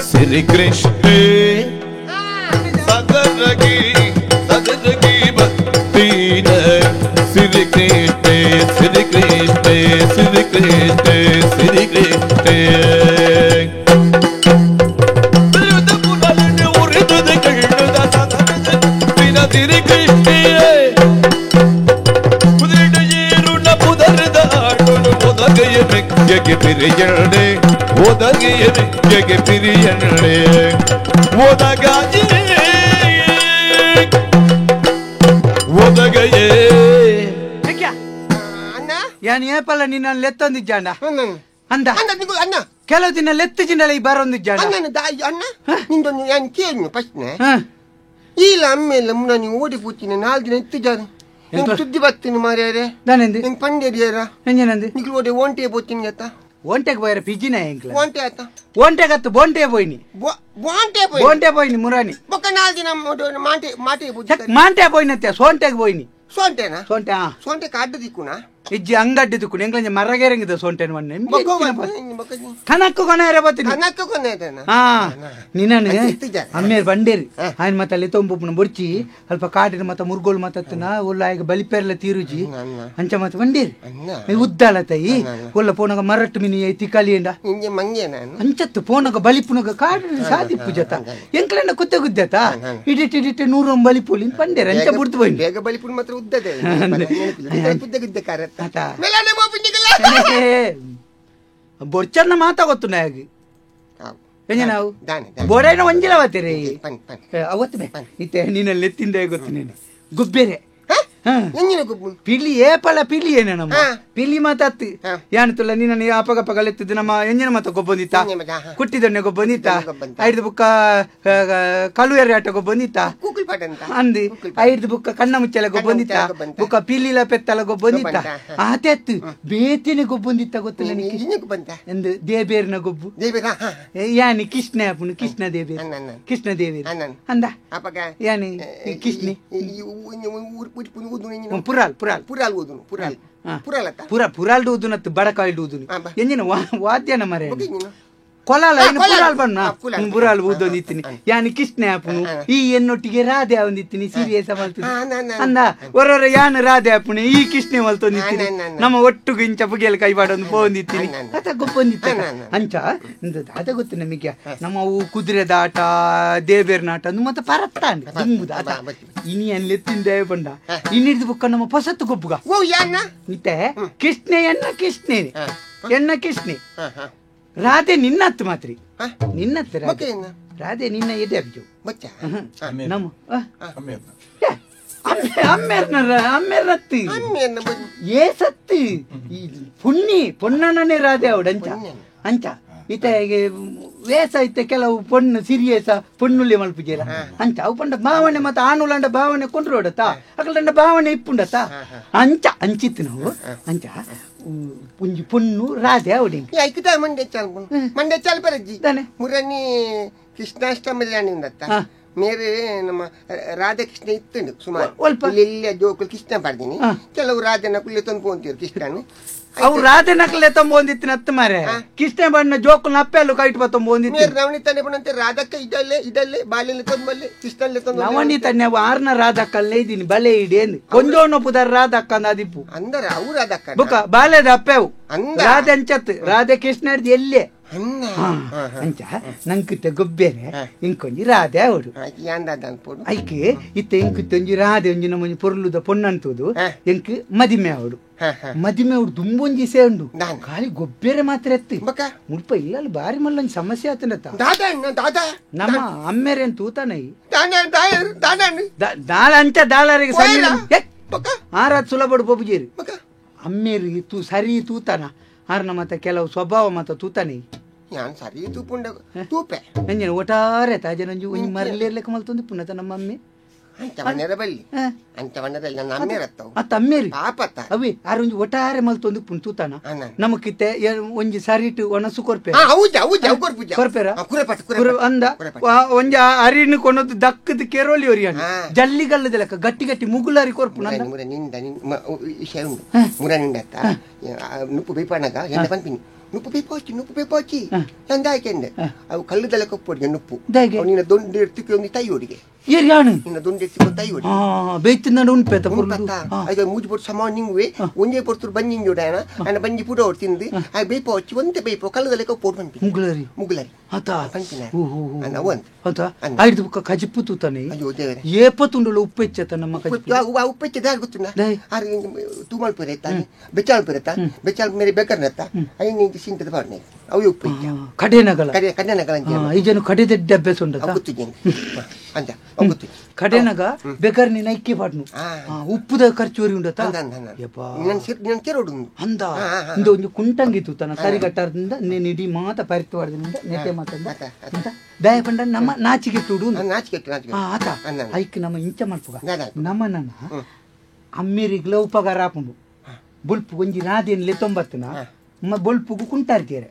ಶ್ರೀ ಕೃಷ್ಣ ಸದರಗಿ ಸದರಗಿ ಭಕ್ತಿನ ಶ್ರೀ ಕೃಷ್ಣ ಶ್ರೀ ಕೃಷ್ಣ ಶ್ರೀ ಕೃಷ್ಣ ಶ್ರೀ ಕೃಷ್ಣ ಪಿರಿಯಣೆ ಒದಗಿಯ ಮಿಕ್ಕೆಗೆ ಪಿರಿಯಣೆ ಒದಗಾಜಿ ಒದಗಯೇ ಯಾನ್ ಏಪಲ್ಲ ನಿನ್ನ ಲೆತ್ತೊಂದಿಜ್ಜಾಂಡ ಅಂದ ಅಣ್ಣ ಕೆಲವು ದಿನ ಲೆತ್ತು ಜಿಂಡಲ ಈ ಬರೊಂದಿಜ್ಜಾಂಡ ಅಣ್ಣ ನಿಂದೊಂದು ಯಾನ್ ಕೇಳು ಪ್ರಶ್ನೆ ಇಲ್ಲ ಅಮ್ಮೇಲೆ ಮುನ್ನ ನೀವು ಓಡಿ ಪೂತಿನ 4 ದಿನ ಎತ್ತಿದ್ದಾರೆ ಸುದ್ದಿ ಬರ್ತೀನಿ ಮಾರ್ಯಾರೆ ದಾನೆಂದು ಪಂಡೇರಿಯಾರ ಎಂಜನಂದು ನಿಕ್ಲು ಓಡಿ ಒಂಟೆ ಪೋತೀನಿ ಆತ ಒಂಟೆಗೆ ಬೋಯರ ಪಿಜಿನ ಎಂಕ್ಲ ಒಂಟೆ ಆತ ಒಂಟೆಗತ್ತು ಬೋಂಟೆ ಪೋಯಿನಿ ಬೋಂಟೆ ಪೋಯಿ ಬೋಂಟೆ ಪೋಯಿನಿ ಮುರಾನಿ ಬೊಕ್ಕ 4 ದಿನ ಮಾಟೆ ಮಾಟೆ ಪೂಜೆ ಮಾಂಟೆ ಪೋಯಿನತ್ತೆ ಸೋಂಟೆಗೆ ಪೋಯಿನಿ ಸೋಂಟೆನಾ ಸೋಂಟೆ ಆ ಸೋಂಟೆ ಕಾಡ್ಡು ದಿಕ್ಕುನಾ ಇಜ್ಜಿ ಅಂಗಡ್ಡಿ ದಿಕ್ಕು ಎಂಕ್ಲಂಜ ಮರಗೇರಂಗಿದ ಸೋಂಟೆನ ವನ್ನೆ ಕನಕ್ಕು ಕೊನೆಯರ ಬತ್ತೀನಿ ಕನಕ್ಕು ಕೊನೆಯದನ ಹಾ ನಿನ್ನನೆ ಅಮ್ಮೇರ್ ಬಂಡೇರಿ ఆయన ಮತ್ತೆ ಅಲ್ಲಿ ತೊಂಬುಪ್ಪನ ಬೊರ್ಚಿ ಅಲ್ಪ ಕಾಡಿನ ಮತ್ತೆ ಮುರ್ಗೋಳು ಮತ್ತನ ಒಲ್ಲ ಆಗ ಬಲಿಪೆರ್ಲ ತೀರುಜಿ ಅಂಚ ಮತ್ತೆ ಬಂಡೇರಿ ಉದ್ದಾಲ ತೈ ಒಲ್ಲ ಪೋನಗ ಮರಟ್ಟು ಮಿನಿ ಐತಿ ಕಲಿಯಂಡ ಅಂಚತ್ತು ಪೋನಗ ಬಲಿಪುನಗ ಕಾಡಿನ ಸಾದಿಪ್ಪು ಜತ ಎಂಕ್ಲನ್ನ ಕುತ್ತೆ ಗುದ್ದತ ಇಡಿಟ್ ಇಡಿಟ್ 100 ಬಲಿಪುಲಿ ಬಂಡೇರಿ ಅಂಚ ಬುಡ್ತು ಹೋಯ್ನಿ ಬೇಗ ಬಲಿಪುನ ಮಾತ್ರ ಉದ್ದದೆ ಗುದ್ದ ಗುದ್ದ ಕಾರ ಬೊರ್ಚನ್ನ ಮಾತಾ ಗೊತ್ತು ನಾಗಿ ನಾವು ಬೋಡೈನ ಒಂಜಿಲ ಬತ್ತೀರಿ ಅವತ್ತು ಇತ್ತೆ ನೀನಲ್ಲಿ ತಿಂದೆ ಗೊತ್ತು ನೀನು ಗುಬ್ಬೇರೆ ಪಿಲಿ ಏಪಲ ಪಿಲಿ ಏನ ನಮ್ಮ ಪಿಲಿ ಮಾತಾತ್ ಯಾನತುಲ್ಲ ನಿನ್ನ ಅಪಗಪಗಲೆತ್ತಿದ್ದು ನಮ್ಮ ಎಂಜಿನ ಮಾತ ಗೊಬ್ಬೊಂದಿತ್ತ ಕುಟ್ಟಿದೊನ್ನೆ ಗೊಬ್ಬೊಂದಿತ್ತ ಐದು ಬುಕ್ಕ ಕಲುವೆರೆ ಆಟ ಗೊಬ್ಬೊಂದಿತ್ತ ಅಂದು ಐದು ಬುಕ್ಕ ಕಣ್ಣ ಮುಚ್ಚಲ ಗೊಬ್ಬೊಂದಿತ್ತ ಬುಕ್ಕ ಪಿಲಿಲ ಪೆತ್ತಲ ಗೊಬ್ಬೊಂದಿತ್ತ ಆತೆತ್ತು ಬೇತಿನ ಗೊಬ್ಬೊಂದಿತ್ತ ಗೊತ್ತಿಲ್ಲ ಎಂದು ದೇಬೇರಿನ ಗೊಬ್ಬು ಯಾನಿ ಕೃಷ್ಣ ಅಪ್ಪನು ಕೃಷ್ಣ ದೇವೇರ್ ಕೃಷ್ಣ ದೇವೇರ್ ಅಂದ ಯಾನಿ ಕೃಷ್ಣಿ ಪುರಾಲ್ ಪುರಾಲ್ ಪುರಾಲ್ ಊದುನು ಪುರಾಲ್ ಪುರಾಲ್ ಪುರ ಪುರಾಲ್ ಊದುನತ್ತು ಬಡಕಾಯಿ ಊದುನು ಎಂಜಿನ ವಾದ್ಯನ ಮರೆ ಕೊಲಾಲ ಪುರಾಲ್ ಬಣ್ಣ ಪುರಾಲ್ ಊದೊಂದಿತ್ತೀನಿ ಯಾನಿ ಕೃಷ್ಣ ಅಪ್ಪನು ಈ ಎನ್ನೊಟ್ಟಿಗೆ ರಾಧೆ ಒಂದಿತ್ತೀನಿ ಸೀರಿಯಸ್ ಮಲ್ತೀನಿ ಅಂದ ಹೊರೊರ ಯಾನು ರಾಧೆ ಅಪ್ಪನು ಈ ಕೃಷ್ಣ ಮಲ್ತೊಂದಿತ್ತೀನಿ ನಮ್ಮ ಒಟ್ಟುಗು ಇಂಚ ಪುಗೆಲ್ ಕೈ ಬಾಡೊಂದು ಪೋಂದಿತ್ತೀನಿ ಅತ ಗೊಪ್ಪೊಂದಿತ್ತ ಅಂಚ ಅದ ಗೊತ್ತು ನಮಗೆ ನಮ್ಮ ಅವು ಕುದುರೆದ ಆಟ ದೇಬೇರ್ನ ಆಟ ಅಂದು ಮತ್ತೆ ಪರತ್ತ ದುಂಬುದ ಆಟ ಇನಿ ಅಲ್ಲಿ ತಿಂದೆ ಬಂಡ ಇನ್ನಿಡ್ದು ಬುಕ್ಕ ನಮ್ಮ ಪೊಸತ್ತು ಗೊಬ್ಬುಗ ಇತ್ತೆ ಕೃಷ್ಣೆ ಎನ್ನ ಕೃಷ್ಣೆ ಎನ್ನ ಕೃಷ್ಣೆ ರಾಧೆ ನಿನ್ನತ್ತು ಮಾತ್ರಿ ನಿನ್ನತ್ತು ರಾಧೆ ರಾಧೆ ನಿನ್ನ ಎದೆ ಅಬ್ಜು ನಮ್ಮ ಅಮ್ಮೇರ್ನ ಅಮ್ಮೇರ್ನತ್ತಿ ಏ ಸತ್ತಿ ಪುಣ್ಣಿ ಪೊನ್ನನೇ ರಾಧೆ ಅವಡು ಅಂಚ ಅಂಚ ಇತ್ತ ವೇಸ ಇತ್ತ ಕೆಲವು ಪೊಣ್ಣು ಸಿರಿಯೇಸ ಪೊಣ್ಣುಲಿ ಮಲ್ಪುಜೇರ ಅಂಚ ಅವು ಪಂಡ ಭಾವನೆ ಮತ್ತೆ ಆನುಲಂಡ ಭಾವನೆ ಕೊಂಡ್ರೋಡತ್ತ ಅಕಲಂಡ ಭಾವನೆ ಇಪ್ಪುಂಡತ್ತ ಅಂಚ ಅಂಚಿತ್ತು ನಾವು ಅಂಚ ಪುಂಜಿ ಪೊಣ್ಣು ರಾಧೆ ಅವಡಿ ಮಂಡೆ ಚಾಲ್ ಮಂಡೆ ಚಾಲ್ ಪರಜ್ಜಿ ಮುರನಿ ಕೃಷ್ಣಾಷ್ಟಮಿ ಉಂಡತ್ತ ಮೇರೆ ನಮ್ಮ ರಾಧಾಕೃಷ್ಣ ಇತ್ತು ಸುಮಾರು ಇಲ್ಲಿ ಜೋಕುಲು ಕೃಷ್ಣ ಪಾಡ್ದೀನಿ ಕೆಲವು ರಾಧೆನ ಕುಲ್ಲೆ ತಂದು ಪೋಂತೀರು ಕೃಷ್ಣನು ಅವು ರಾಧೆ ನಕಲೆ ತಂಬೊಂದಿತ್ತಿನ ಅತ್ತ ಮಾರೆ ಕೃಷ್ಣ ಬಣ್ಣ ಜೋಕುಲ್ ಅಪ್ಪೆಲ್ಲು ಕೈಟ್ ಬತ್ತೊಂಬೊಂದಿತ್ತು ನವನಿ ಬಣ್ಣಂತೆ ರಾಧಕ್ಕ ಇದಲ್ಲೇ ಇದಲ್ಲೇ ಬಾಲ್ಯಲ್ಲಿ ತಂದು ಕೃಷ್ಣಲ್ಲೇ ತಂದು ನವನಿ ತನ್ನೆ ಆರ್ನ ರಾಧಕ್ಕಲ್ಲೇ ಇದ್ದೀನಿ ಬಲೆ ಇಡಿ ಎಂದು ಕೊಂಜೋಣ ಪುದರ್ ರಾಧಕ್ಕ ಅಂದ ಅದಿಪ್ಪು ಅಂದರೆ ಅವು ರಾಧಕ್ಕ ಬುಕ್ಕ ಬಾಲ್ಯದ ಅಪ್ಪೆವು ರಾಧೆ ಅಂಚತ್ತು ರಾಧೆ ಕೃಷ್ಣ ಹಿಡ್ದು ಎಲ್ಲೇ ಅಂಚ ನಂಕಿತ್ತ ಗೊಬ್ಬೇನೆ ಇಂಕೊಂಜಿ ರಾಧೆ ಅವಡು ಐಕೆ ಇತ್ತ ಇಂಕಿತ್ತ ಒಂಜಿ ರಾಧೆ ಒಂಜಿ ನಮ್ಮೊಂಜಿ ಪೊರ್ಲುದ ಪೊಣ್ಣಂತುದು ಎಂಕ್ ಮದಿಮೆ ಅವಡು ಮದಿಮೆ ಅವಡು ದುಂಬೊಂಜಿ ಸೇ ಉಂಡು ಖಾಲಿ ಗೊಬ್ಬೇರೆ ಮಾತ್ರ ಎತ್ತಿ ಮುಲ್ಪ ಇಲ್ಲ ಬಾರಿ ಮಲ್ಲೊಂಜಿ ಸಮಸ್ಯೆ ಆತನತ್ತ ನಮ್ಮ ಅಮ್ಮೇರೇನ್ ತೂತಾನ ದಾಳ ಅಂಚ ದಾಳರಿಗೆ ಆರಾತ್ ಸುಲಭಡು ಪೊಬುಜೇರಿ ಅಮ್ಮೇರಿ ತೂ ಸರಿ ತೂತಾನ ಆರ್ನ ಮತ್ತೆ ಕೆಲವು ಸ್ವಭಾವ ಮತ್ತ ತೂತಾನೆ ಯಾನ್ ಸರಿ ತೂಪುಂಡ ತೂಪೆ ಅಂಜನ ಒಟ್ಟಾರೆ ತಾಜನಂಜು ಒಂಜಿ ಮರಲೇರ್ಲೆಕ್ಕ ಮಲ್ತೊಂದು ಪುನತ ನಮ್ಮ ಅಮ್ಮೆ ಅಂಚವಣ್ಣರ ಬಲ್ಲಿ ಅಂಚವಣ್ಣರಲ್ಲಿ ನನ್ನ ಅಮ್ಮೇರತ್ತವು ಅತ್ತ ಅಮ್ಮೇರಿ ಪಾಪತ್ತ ಅವೇ ಆರು ಒಂಜಿ ಒಟ್ಟಾರೆ ಮಲ್ತೊಂದು ಪುನ್ ತೂತಾನ ನಮಕಿತ್ತೆ ಒಂಜಿ ಸರಿಟು ಒಣಸು ಕೊರ್ಪೆ ಕೊರ್ಪೆರ ಅಂದ ಒಂಜಿ ಅರಿನು ಕೊನೊಂದು ದಕ್ಕದ ಕೆರೋಲಿ ಒರಿಯಣ ಜಲ್ಲಿಗಲ್ಲದ ಲೆಕ್ಕ ಗಟ್ಟಿ ಗಟ್ಟಿ ಮುಗುಲಾರಿ ಕೊರ್ಪು ಮುರ ನಿಂದ ವಿಷಯ ಉಂಡು ಮುರ ನಿಂಡತ್ತ ನುಪ್ಪು ಬೇಪಾನಗ ಎಂದ ಪನ್ಪಿನಿ ನುಪ್ಪು ಬೇಪಾಚಿ ನುಪ್ಪು ಬೇಪಾಚಿ ನಂದಾಯ್ಕೆಂದೆ ಅವು ಕಲ್ಲುದಲ್ಲ ಕೊಪ್ಪೊಡಿಗೆ ನುಪ್ಪು ನಿನ್ನ ದೊಂಡೆ ಎಡ್ತಿಕ್ಕೆ ಒಂದು ತೈ ಒಡಿಗೆ ನಿನ್ನ ದೊಂಡೆ ಎಡ್ತಿಕ್ಕೆ ಒಂದು ತೈ ಒಡಿಗೆ ಬೇಯ್ತಿಂದ ಉಂಪೆತ ಐಗ ಮೂಜಿ ಪೊಟ್ಟು ಸಮ ನಿಂಗುವೆ ಒಂಜೇ ಪೊರ್ತುರು ಬಂಜಿ ಇಂಜೋಡ ಅಣ್ಣ ಬಂಜಿ ಪುಡ ಒಟ್ಟು ತಿಂದು ಆ ಬೇಪಾಚಿ ಒಂತೆ ಬೇಪೋ ಕಲ್ಲುದಲ್ಲ ಕೊಪ್ಪೊಡು ಪನ್ಪಿ ಮುಗುಲರಿ ಮುಗುಲರಿ ಆತ ಪನ್ಪಿನ ಅನ್ನ ಅಂತ ಐದು ಬುಕ್ಕ ಕಜಿಪ್ಪು ತೂತಾನೆ ಅಯ್ಯೋ ದೇವರೇ ಏಪ ತುಂಡುಲ ಉಪ್ಪೆಚ್ಚತ ನಮ್ಮ ಕಜಿಪ್ಪು ಉಪ್ಪೆಚ್ಚ ಗೊತ್ತುಂಡ ಆರು ತೂಮಾಲ್ ಪುರ ಬೆಚ್ಚಾಲ್ ಪುರತ್ತ ಬೆಚ್ಚಾಲ್ ಮೇರೆ ಬೇಕರ್ನತ್ತ ಐನ ಸಿಂಟದ ಪಾಡ್ನೆ ಅವು ಉಪ್ಪೆಚ್ಚ ಕಡೆನಗಲ ಕಡೆನಗಲ ಈ ಜನ ಕಡೆದ ಅಭ್ಯಾಸ ಉಂಡ ಗೊತ್ತು ಅಂತ ಗೊತ್ತು ಕಡೆನಗ ಬೇಕಾದ್ರೆ ನೀನು ಐಕ್ಯ ಪಾಡ್ನು ಉಪ್ಪುದ ಖರ್ಚು ವರಿ ಉಂಡತ ಅಂದ ಇಂದ ಒಂಜಿ ಕುಂಟಂಗಿ ತೂತಾನ ಸರಿ ಕಟ್ಟಾರದಿಂದ ನೇನು ಇಡೀ ಮಾತ ಪರಿತವಾರದಿಂದ ನೆಟ್ಟೆ ಮಾತಂದ ಅಂತ ಬ್ಯಾಯ ಪಂಡ ನಮ್ಮ ನಾಚಿಕೆ ತುಡು ಆತ ಐಕ್ ನಮ್ಮ ಇಂಚ ಮಲ್ಪುಗ ನಮ್ಮ ನನ್ನ ಅಮ್ಮೇರಿಗ್ಲ ಉಪಕಾರ ಆಪುಂಡು ಬೊಲ್ಪು ಒಂಜಿ ರಾದೇನ್ ಲೆತ್ತೊಂಬತ್ತನ ಬೊಲ್ಪುಗು ಕುಂಟಾರ್ತೀರ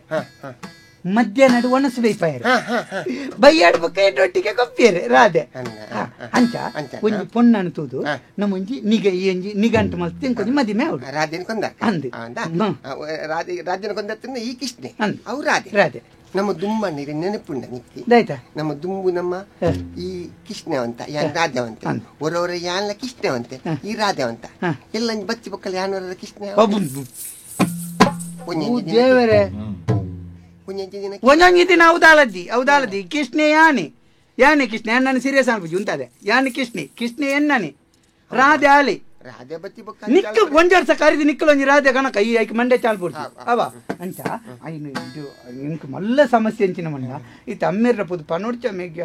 ಮಧ್ಯಾಹ್ನ ಒಣಸು ಬೇಯ್ಪಾಯರು ಬೈಯಾಡ್ ಬೊಕ್ಕ ಎಡ್ಡೊಟ್ಟಿಗೆ ಕೊಪ್ಪಿಯರೆ ರಾಧೆ ಅಂಚ ಒಂಜಿ ಪೊಣ್ಣನು ತೂದು ನಮ್ಮ ಒಂಜಿ ನಿಗ ಈ ಒಂಜಿ ನಿಗಂಟು ಮಲ್ತು ಇಂಕೊಂಜಿ ಮದಿಮೆ ಅವಳು ರಾಧೆನ ಕೊಂದ ಅಂದು ರಾಧೆನ ಕೊಂದ ಈ ಕೃಷ್ಣೆ ಅವು ರಾಧೆ ರಾಧೆ ನಮ್ಮ ದುಮ್ಮಣ್ಣ ನೆನಪುಂಡ ನಿಕ್ಕಿ ಆಯ್ತಾ ನಮ್ಮ ದುಂಬು ನಮ್ಮ ಈ ಕೃಷ್ಣವಂತ ಯಾನ್ ರಾಧೆವಂತ ಹೊರವರ ಯಾನ್ಲ ಕೃಷ್ಣವಂತೆ ಈ ರಾಧೆವಂತ ಎಲ್ಲ ಬಚ್ಚಿ ಬೊಕ್ಕಲ ಯಾನವರ ಕೃಷ್ಣ ದೇವರೇ ಒಂದೊಂದು ದಿನ ಅವದಾಲದ್ದಿ ಅವದಾಲದ್ದಿ ಕೃಷ್ಣೆ ಯಾನೆ ಯಾನೆ ಕೃಷ್ಣ ನಾನು ಸೀರಿಯಸ್ ಅನ್ಪುಜಿ ಉಂಟದೆ ಯಾನೆ ಕೃಷ್ಣೆ ಕೃಷ್ಣೆ ಎನ್ನನೆ ರಾಧೆ ಆಲಿ ರಾಧೆ ಬತ್ತಿ ನಿಕ್ಕ ಒಂಜಿ ವರ್ಷ ಕರಿದು ನಿಕ್ಕಲು ಒಂಜಿ ರಾಧೆ ಕಣಕ ಈ ಐಕ್ ಮಂಡೆ ಚಾಲ್ಪುಡ್ತು ಅವ ಅಂಚ ಐನು ಇದು ಇಂಕ್ ಮಲ್ಲ ಸಮಸ್ಯೆ ಅಂಚಿನ ಮಣ್ಣ ಈ ತಮ್ಮಿರ್ರ ಪುದು ಪನೊಡ್ಚ ಮೇಗ್ಯ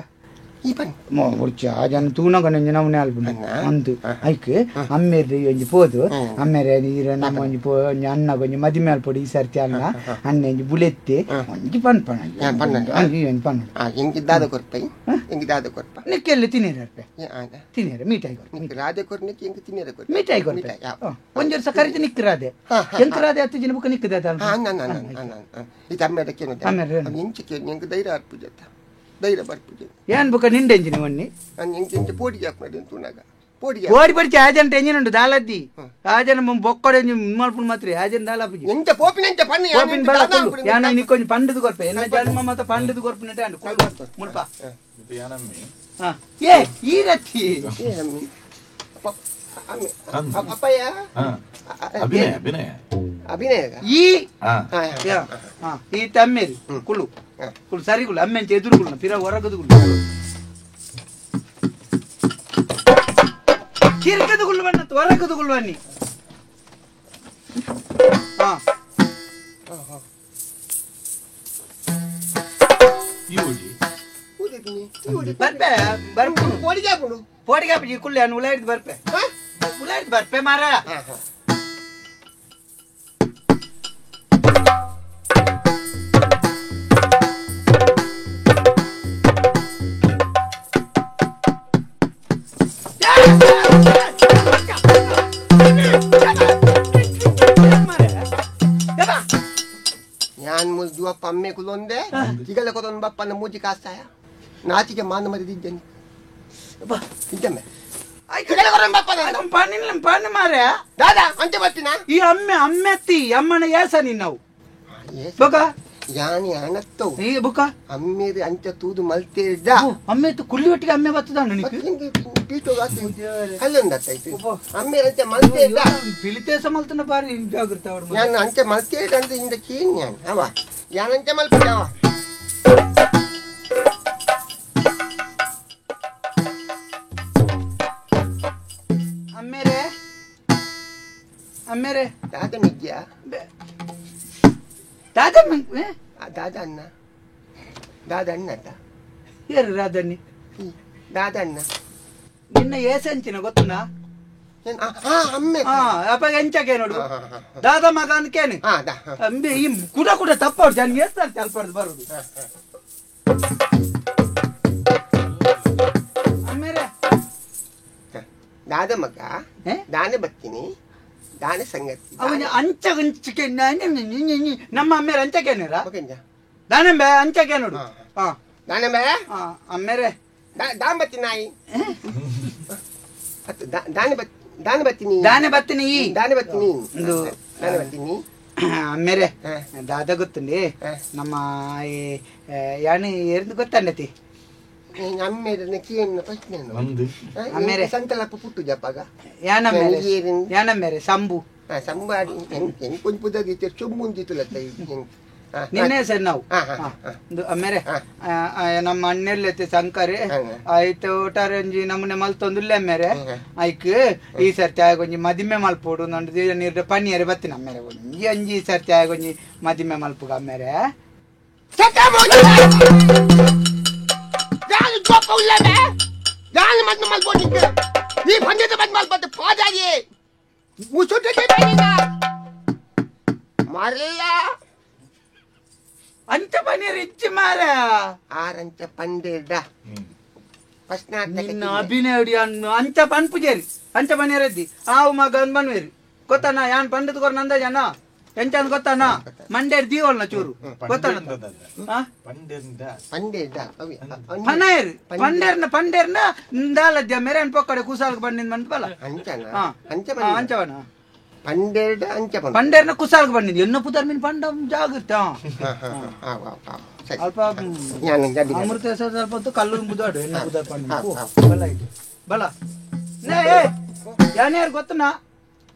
ಜನ ತೂನಗ ನಂಜಿ ನಮ್ಮನೆ ಆಲ್ಪುಂಡು ಅಂದು ಐಕ್ ಅಮ್ಮೇರ್ದು ಒಂಜಿ ಪೋದು ಅಮ್ಮೇರೆ ಈರ ನಮ್ಮ ಒಂಜಿ ಪೋ ಒಂಜಿ ಅಣ್ಣಗ ಒಂಜಿ ಮದಿಮೆ ಆಲ್ಪೊಡು ಈ ಸರ್ತಿ ಅಣ್ಣ ಅಣ್ಣ ಒಂಜಿ ಬುಲೆತ್ತಿ ಒಂಜಿ ಪನ್ಪಣ ಒಂಜಿ ಪನ್ನ ಎಂಕಿ ದಾದ ಕೊರ್ಪೈ ಎಂಕಿ ದಾದ ಕೊರ್ಪ ನಿಕ್ಕೆಲ್ಲ ತಿನ್ನೇರ ಅರ್ಪೆ ತಿನ್ನೇರ ಮೀಟಾಯಿ ಕೊರ್ಪ ರಾಧೆ ಕೊರ್ನಿಕ್ಕೆ ಎಂಕಿ ತಿನ್ನೇರ ಕೊರ್ಪ ಮೀಟಾಯಿ ಕೊರ್ಪೆ ಒಂಜಿ ವರ್ಷ ಕರಿದು ನಿಕ್ ರಾಧೆ ಎಂಕ್ ರಾಧೆ ಹತ್ತು ಜನ ಬುಕ್ಕ ನಿಕ್ಕದ ಇದು ಅಮ್ಮೇರ ಕೇನು ಎಂಚಿಕೆ ಎಂಕ್ ಧೈರ್ಯ ಅರ್ಪುಜತ್ತ ಧೈರ್ಯ ಬರ್ಪುಜೆ ಏನ್ ಬುಕ್ಕ ನಿಂಡೆ ಎಂಜಿನ ಒನ್ನಿ ಎಂಚ ಪೋಡಿಗೆ ಹಾಕ್ಮಾಡಿ ತೂನಾಗ ಪೋಡಿಗೆ ಓಡಿ ಪಡಿಚಿ ಆಜಂಟ ಎಂಜಿನ ಉಂಟು ದಾಲದ್ದಿ ಆಜನ ಬೊಕ್ಕಡೆ ಮಲ್ಪುಂಡು ಮಾತ್ರ ಆಜನ ದಾಲಪುಜಿ ಎಂಚ ಪೋಪಿನ ಎಂಚ ಪನ್ನಿ ಪೋಪಿನ ಬಲ ಕೊಲ್ಲು ಯಾನ ನಿಕ್ಕೊಂಜಿ ಪಂಡದು ಕೊರ್ಪೆ ಎನ್ನ ಜನ್ಮ ಮತ ಪಂಡದು ಕೊರ್ಪುನಟ ಅಂಡು ಕೊಲ್ಲು ಮುಲ್ಪ ಹಾ ಏ ಈ ರತ್ತಿ ಅಪ್ಪಯ್ಯ ಅಭಿನಯ ಅಭಿನಯ ಅಭಿನಯ ಈ ಈ ತಮ್ಮೇರಿ ಕುಳ್ಳು ಕುಳ್ಳು ಸರಿ ಕುಳ್ಳು ಅಮ್ಮೆಂಚ ಎದುರು ಕುಳ್ಳು ಪಿರ ಹೊರಗದು ಕುಳ್ಳು ಕಿರ್ಕದ ಕುಳ್ಳು ಬಣ್ಣ ಹೊರಗದು ಕುಳ್ಳು ಬನ್ನಿ ಹಾ ಬರ್ಪೆ ಬರ್ಪು ಪೋಡಿಗೆ ಹಾಕೊಂಡು ಪೋಡಿಗೆ ಹಾಪಿ ಕುಳ್ಳು ಅನ್ನು ಉಳ ಹಿಡ್ದು ಬರ್ಪೆ ಉಳ ಹಿಡ್ದು ಬರ್ಪೆ ಮಾರ ಯಾನ್ ಮುಜ್ ದುವಪ್ಪ ಅಮ್ಮೆ ಕುಲೊಂದೆ ತಿಗಲ ಕೊದೊಂದು ಬಪ್ಪನ ಮೂಜಿ ಕಾಸ್ತಾಯ ನಾಚಿಗೆ ಮಾನ ಮರಿದಿದ್ದೇನೆ ಇದ್ದಮ್ಮೆ ಪಣ್ಣು ಮಾರ್ರೆ ದಾದಾ ಅಂಚೆ ಬರ್ತೀನಾ ಈ ಅಮ್ಮೆ ಅಮ್ಮೆತ್ತಿ ಅಮ್ಮನ ಏಸ ನಿನ್ನವು ಬೊಕ ಯಾನಿ ಅಣತ್ತವು ಈ ಬುಕ ಅಮ್ಮೇರಿ ಅಂಚ ತೂದು ಮಲ್ತೇರ್ದ ಅಮ್ಮೆತ್ತು ಕುಳ್ಳಿ ಒಟ್ಟಿಗೆ ಅಮ್ಮೆ ಬತ್ತದ ನಿನಗೆ ಪೀಟು ಅಲ್ಲೊಂದು ಅಮ್ಮೇರಿ ಅಂಚೆ ಮಲ್ತೇರ್ದ ಪಿಲಿತೇಸ ಮಲ್ತನ ಬಾರಿ ಜಾಗೃತ ಅವರು ಯಾನ್ ಅಂಚೆ ಮಲ್ತೇರ್ದ ಅಂತ ಇಂದ ಕೇನ್ ಯಾನ್ ಅವ ಯಾನ್ ಅಂಚೆ ಮಲ್ಪುಜ ಅವ ಅಮ್ಮೇರೆ ಅಮ್ಮೇರೆ ದಾದ ಮಿಗ್ಯ ದಾದ ದಾದ ಅಣ್ಣ ದಾದ ಅಣ್ಣ ಅಂತ ಯಾರು ರಾಧಣ್ಣಿ ದಾದ ಅಣ್ಣ ನಿನ್ನ ಏಸಂಚಿನ ಗೊತ್ತುನಾ ಅಮ್ಮೆ ಅಪ್ಪ ಎಂಚಕ್ಕೆ ನೋಡು ದಾದ ಮಗ ಅಂದ್ಕೇನೆ ಈ ಕುಡ ಕುಡ ತಪ್ಪ ಜನ ಎಸ್ತಾರೆ ಅಲ್ಪಡ್ದು ಬರುದು ಅಮ್ಮೇರೆ ದಾದ ಮಗ ದಾನೆ ಬರ್ತೀನಿ ದಾನೆ ಸಂಗತಿ ಅವನ ಅಂಚ ಅಂಚಿಕೆ ನಮ್ಮ ಅಮ್ಮೇರೆ ಅಂಚಕೇನೇರ ದಾನೆಂಬೆ ಅಂಚಕೆ ನೋಡು ದಾನೆಂಬೆ ಅಮ್ಮೇರೆ ದಾನ್ ಬತ್ತಿ ನಾಯಿ ದಾನೆ ದಾನೆ ಬತ್ತೀನಿ ದಾನೆ ಬತ್ತೀನಿ ದಾನೆ ಬತ್ತೀನಿ ದಾನೆ ಬತ್ತೀನಿ ಅಮ್ಮೇರೆ ದಾದ ಗೊತ್ತುಂಡಿ ನಮ್ಮ ಯಾಣಿ ಎರ್ದು ಗೊತ್ತಂಡತಿ ಅಮ್ಮೇರೆ ಸಂತಲಪ್ಪ ಪುಟ್ಟು ಜಪ್ಪಾಗ ಯಾನಮ್ಮೇರೆ ಯಾನಮ್ಮೇರೆ ಸಂಬು ಸಂಬು ಕೊಂಚ ಚೊಂಬುಂದಿತ್ತುಲತ್ತ ನಿನ್ನೆ ಸರ್ ನಾವು ಆಮೇಲೆ ನಮ್ಮ ಅಣ್ಣೆಲ್ಲೈತೆ ಶಂಕರ್ ಆಯ್ತು ಒಟ್ಟಾರೆ ಒಂಜಿ ನಮ್ಮನೆ ಮಲ್ತೊಂದುಲ್ಲೆ ಅಮ್ಮೇರೆ ಐಕ್ ಈ ಸರ್ತಿ ಆಗೊಂಜಿ ಮದಿಮೆ ಮಲ್ಪೋಡು ನಂದು ನೀರು ಪನಿಯರೆ ಬತ್ತಿನ ಅಮ್ಮೇರೆ ಒಂಜಿ ಅಂಜಿ ಈ ಸರ್ತಿ ಆಗೊಂಜಿ ಮದಿಮೆ ಮಲ್ಪುಗ ಅಮ್ಮೇರೆ ಅಂಚ ಪನೀರ್ ಇಚ್ಚಿ ಮಾರ ಆರಂಚ ಪಂಡೇರ್ಡ ನಿನ್ನ ಅಭಿನಯ ಅಂಚ ಪನ್ಪುಜೇರಿ ಅಂಚ ಪನೀರ್ ಎದ್ದಿ ಆವು ಮಗ ಬನ್ವೇರಿ ಗೊತ್ತಾನ ಯಾನ್ ಪಂಡದ ಕೊರ ನಂದ ಜನ ಎಂಚಂದ್ ಗೊತ್ತಾನ ಮಂಡೇರ್ ದೀವಲ್ನ ಚೂರು ಗೊತ್ತಾನ ಪನೇರ್ ಪಂಡೇರ್ನ ಪಂಡೇರ್ನ ದಾಲದ್ಯ ಮೇರೆ ಪೊಕ್ಕಡೆ ಕುಸಾಲ್ಗೆ ಬಂದಿದ್ ಬಂದ್ ಬಲ ಅಂಚವನ ಪಂಡೇರ್ಡ ಅಂಚ ಪಂಡೇರ್ನ ಕುಸಾಲ್ಗೆ ಬಂದಿದ್ದು ಎನ್ನ ಪುದರ್ ಮೀನ್ ಪಂಡ ಜಾಗೃತ ಅಲ್ಪ ಅಮೃತ ಸ್ವಲ್ಪ ಹೊತ್ತು ಕಲ್ಲು ಬುದಾಡು ಎನ್ನ ಪುದರ್ ಪಂಡ ಬಲ ಇದು ಬಲ ಯಾನ್ಯಾರು ಗೊತ್ತನಾ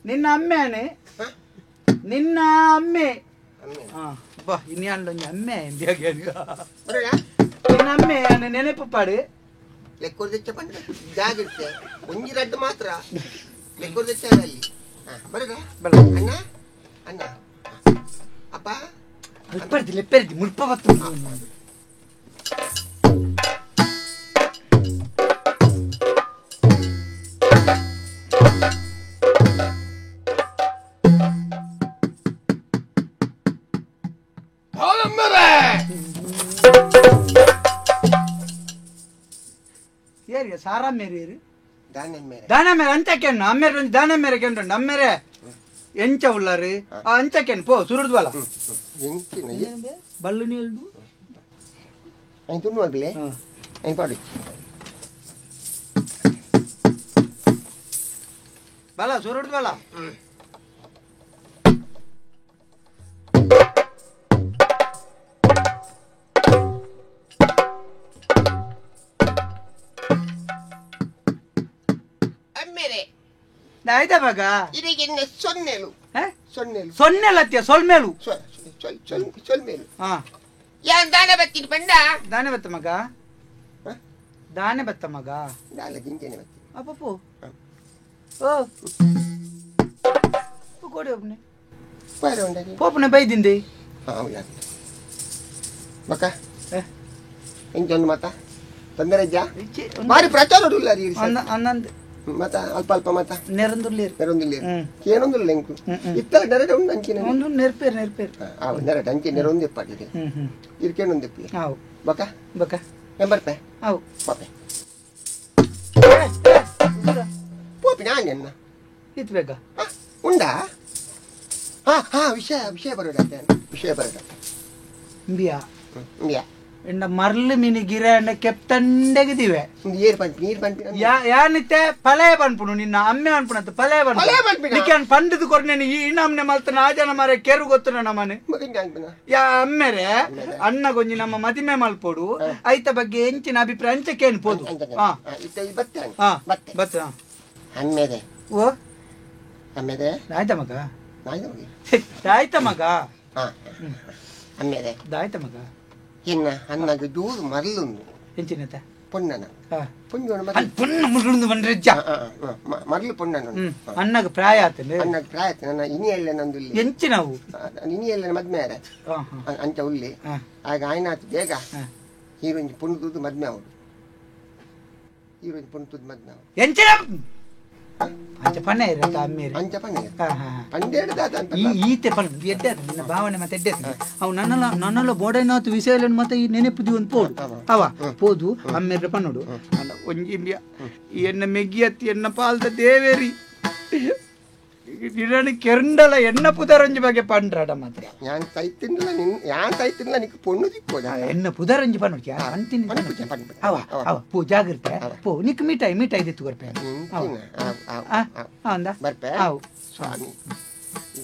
ನಿನ್ನ ಅಮ್ಮೇನೆ ನಿನ್ನ ಅಮ್ಮೆ ಬಾ ಇನ್ಯಾನ್ಲೊಂಜಿ ಅಮ್ಮೆ ನಿನ್ನ ಅಮ್ಮೆ ನೆನಪು ಪಾಡು ಲೆಕ್ಕೊರ್ದೆಚ್ಚ ಪಂಡ ಜಾಗಿರ್ತೆ ಒಂಜಿ ರಡ್ಡು ಮಾತ್ರ ಲೆಕ್ಕೊರ್ದೆಚ್ಚ ಅಲ್ಲಿ ಬರುದ ಅಣ್ಣ ಅಣ್ಣ ಅಪ್ಪ ಲೆಪ್ಪರ್ದಿ ಲೆಪ್ಪರ್ದಿ ಮುಲ್ಪ ಬತ್ತು ಏರಿ ಸಾರಾ ಮೇರಿ ದಾನ ಮೇರೆ ಅಂಚಕೆನ್ನು ಅಮ್ಮೇರೆ ಒಂಜಿ ದಾನ ಮೇರೆ ಕೆಂಡು ಅಮ್ಮೇರೆ ಎಂಚ ಉಳ್ಳಾರಿ ಆ ಅಂಚಕೆನ್ ಪೋ ಸುರುಡ್ದು ಬಲ ಬಲ್ಲು ನೀಲ್ದು ಬಲ ಸುರುಡ್ದು ಬಲ ಆಯ್ತಾ ಮಗ ಸೊನ್ನೆಲು ಸೊನ್ನೆಲು ಸೊನ್ನೆಲತ್ಯ ಸೊಲ್ಮೇಲು ಸೊಲ್ಮೇಲು ಯಾನ್ ದಾನೆ ಬತ್ತೀನಿ ಪಂಡ ದಾನೆ ಬತ್ತ ಮಗ ದಾನೆ ಬತ್ತ ಮಗ ದಾಲ ಜಿಂಚನೆ ಬತ್ತಿ ಅಪ್ಪಪ್ಪು ಓ ಕೊಡಿ ಒಬ್ಬನೇ ಪೋಪನೆ ಬೈದಿಂದೆ ಮಕ್ಕ ಎಂಚೊಂದು ಮತ ತೊಂದರೆ ಇದ್ಯಾ ಬಾರಿ ಪ್ರಚಾರ ಉಲ್ಲ ರೀ ಅನ್ನಂದು ಮತ ಅಲ್ಪ ಅಲ್ಪ ಮತ ನೆರಂದುಲ್ಲೇರು ನೆರೊಂದುಲ್ಲೇರು ಏನೊಂದುಲ್ಲ ಎಂಕು ಇತ್ತಲ ನೆರಡೆ ಉಂಡು ಅಂಚಿನ ಒಂದು ನೆರ್ಪೇರು ನೆರ್ಪೇರು ಆ ನೆರಡೆ ಅಂಚೆ ನೆರೊಂದು ಎಪ್ಪಾಡಿದೆ ಇರ್ಕೇನೊಂದು ಎಪ್ಪಿ ಹಾವು ಬಕ ಬಕ ನಂಬರ್ ಪೇ ಹಾವು ಪಾಪೆ ಪೋಪಿ ನಾನೆನ್ನ ಇತ್ತು ಬೇಗ ಉಂಡಾ ಹಾ ಹಾ ವಿಷಯ ವಿಷಯ ಬರೋಡ ವಿಷಯ ಬರೋಡ ಇಂಬಿಯಾ ಇಂಬಿಯಾ ಎಂಡ ಮರ್ಲು ಮೀನು ಗಿರ ಎಂಡ ಕೆಪ್ತಂಡೆಗಿದಿವೆ ನೀರು ಪಂಪಿ ನೀರು ಪಂಪಿ ಯಾನಿತ್ತೆ ಪಲಯ ಪನ್ಪುನು ನಿನ್ನ ಅಮ್ಮೆ ಅನ್ಪುನಂತ ಪಲಯ ಪನ್ಪು ನಿಕ್ಕೆ ಪಂಡದು ಕೊರ್ನೇನು ಈ ಇನ್ನಮ್ಮನೆ ಮಲ್ತನ ಆ ಜನ ಮಾರೆ ಕೆರು ಗೊತ್ತು ನಮ್ಮನೆ ಯಾ ಅಮ್ಮೆರೆ ಅಣ್ಣ ಗೊಂಜಿ ನಮ್ಮ ಮದಿಮೆ ಮಲ್ಪೋಡು ಐತ ಬಗ್ಗೆ ಎಂಚಿನ ಅಭಿಪ್ರಾಯ ಅಂಚಕೇನು ಪೋದು ಹಾ ಬತ್ತ ಅಮ್ಮೆದೆ ಓ ಅಮ್ಮೆದೆ ಆಯ್ತಾ ಮಗ ಆಯ್ತಾ ಮಗ ಅಮ್ಮೆದೆ ಆಯ್ತಾ ಮಗ ಎನ್ನ ಅಣ್ಣಗೆ ಜೋರು ಮರಲುಂದು ಎಂಚಿನತ ಪೊನ್ನನ ಪೊಂಜೋಣ ಪೊನ್ನ ಮುರುಂದು ಬಂದ್ರೆ ಮರಳು ಪೊನ್ನನ ಅಣ್ಣಗೆ ಪ್ರಾಯ ಆತನೆ ಅಣ್ಣಗೆ ಪ್ರಾಯ ಆತ ನನ್ನ ಇನಿ ಎಲ್ಲ ನಂದು ಇಲ್ಲಿ ಎಂಚಿನವು ಇನಿ ಎಲ್ಲ ಮದ್ಮೆ ಆರ ಅಂಚ ಉಲ್ಲಿ ಆಗ ಆಯ್ನಾತು ಬೇಗ ಹೀರೋಂಜಿ ಪೊಣ್ಣು ತೂದು ಮದ್ಮೆ ಅವಳು ಹೀರೋಂಜಿ ಪೊಣ್ಣು ತೂದು ಮದ್ಮೆ ಅವಳು ಎಂಚಿನ ಅಂಚ ಪನ್ನೆ ಇರತ್ತ ಅಮ್ಮೇರಿ ಅಂಚ ಪನ್ನೆ ಪಂಡೇಡು ದಾದ ಅಂತ ಈ ಈತೆ ಪನ್ ಎಡ್ಡೆ ನಿನ್ನ ಭಾವನೆ ಮತ್ತೆ ಎಡ್ಡೆ ಅವು ನನ್ನಲ ನನ್ನಲ ಬೋಡೈನಾತು ವಿಷಯలను ಮತ್ತೆ ಈ ನೆನಪು ಒಂದು ಪೋಡು ಅವ ಪೋದು ಅಮ್ಮೇರ ಪನ್ನೋಡು ಒಂಜಿ ಎನ್ನ ಮೆಗ್ಗಿಯತ್ತಿ ಎನ್ನ ಪಾಲ್ದ ದೇವೇರಿ ನಿನ್ನ ಕೆರಂಡಲ ಎಣ್ಣ ಪುದರಂಜಿ ಬಗ್ಗೆ ಪಂಡ್ರಾಡ ಮಾತ್ರ ಯಾನ್ ಸೈತಿನ್ಲ ನಿನ್ ಯಾನ್ ಸೈತಿನ್ಲ ನಿಕ್ ಪೊಣ್ಣು ದಿಕ್ಕೋದ ಎಣ್ಣ ಪುದರಂಜಿ ಪನ್ನೋಡು ಅಂತೀನಿ ಅವ ಅವ ಪೋ ಜಾಗ್ರತೆ ಪೋ ನಿಕ್ ಮಿಠಾಯಿ ಮಿಠಾಯಿ ದಿತ್ತು ಕೊರ್ಪೆ ಅಂದ ಬರ್ಪೆ ಅವು ಸ್ವಾಮಿ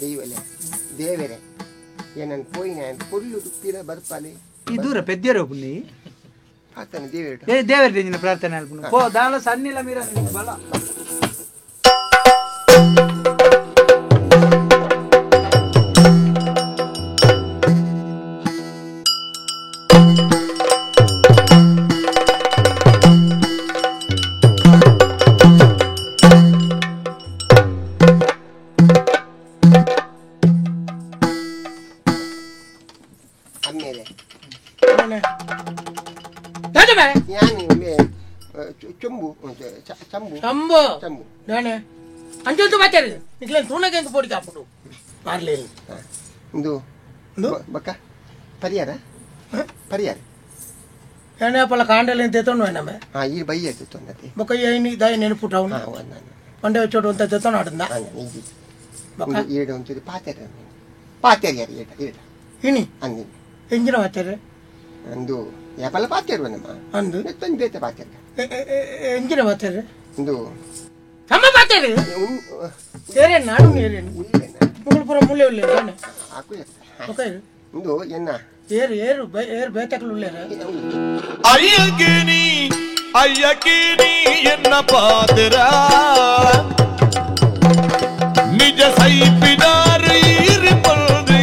ದೈವಲೆ ದೇವರೇ ಏನನ್ ಪೋಯಿ ನಾನು ಪೊಲ್ಲು ಪಿರ ಬರ್ಪಾಲೆ ಈ ದೂರ ಪೆದ್ಯರೋ ಪುಣ್ಣಿ ಪ್ರಾರ್ಥನೆ ದೇವರ ಏ ದೇವರ ನಿನ್ನ ಪ್ರಾರ್ಥನೆ ಅಲ್ಪುನು ಪೋ ದಾಲ ಸನ್ನಿಲ ಮೀರ ಬಲ ಚಂಬು ಚಂಬು ನಾನೇ ಅಂಚೊಂತು ಮಾತಾಡಿ ನಿಕ್ಲೆ ತೂಣಗೆ ಅಂತ ಪೋಡಿಗೆ ಹಾಕ್ಬಿಟ್ಟು ಮಾರ್ಲಿ ಇಂದು ಬಕ್ಕ ಪರಿಹಾರ ಪರಿಹಾರ ಏನೇ ಪಲ್ಲ ಕಾಂಡಲ್ಲಿ ಅಂತ ಎತ್ತೊಂಡು ನಮ್ಮ ಹಾಂ ಈ ಬೈ ಎತ್ತೊಂದತಿ ಬೊಕ್ಕ ಏನು ಇದಾಯ ನೆನಪುಟ ಅವನು ಮಂಡೆ ಚೋಟು ಅಂತ ಎತ್ತೊಂಡು ಆಡಂದ ಬೊಕ್ಕ ಏಡು ಒಂಚೂರು ಪಾತೆರ ಪಾತೆರಿಯಾರ ಏಟ ಏಟ ಇನಿ ಅಂದಿ ಎಂಜಿನ ಪಾತೆರ ಅಂದು ಯಾಪಲ್ಲ ಪಾತೆರು ನಮ್ಮ ಅಂದು ಎತ್ತೊಂದು ಬೇತೆ ಪಾತೆರ ಎಂಜಿನ ಪಾತೆರ ಇಂದು ನಮ್ಮ ಪಾತೆರು ಏರೇನು ನಾಡು ಏರೇನು ಮುಗುಳ್ಪುರ ಮುಳ್ಳೆ ಉಳ್ಳೆ ತಾನೆ ಇಂದು ಎನ್ನ ಏರು ಏರು ಏರು ಬೇತಕಲು ಉಳ್ಳೇರ ಅಯ್ಯಗಿನಿ ಅಯ್ಯಗಿನಿ ಎನ್ನ ಪಾತೆರ ನಿಜ ಸೈಪಿದಾರು ಈರಿ ಪಲ್ರಿ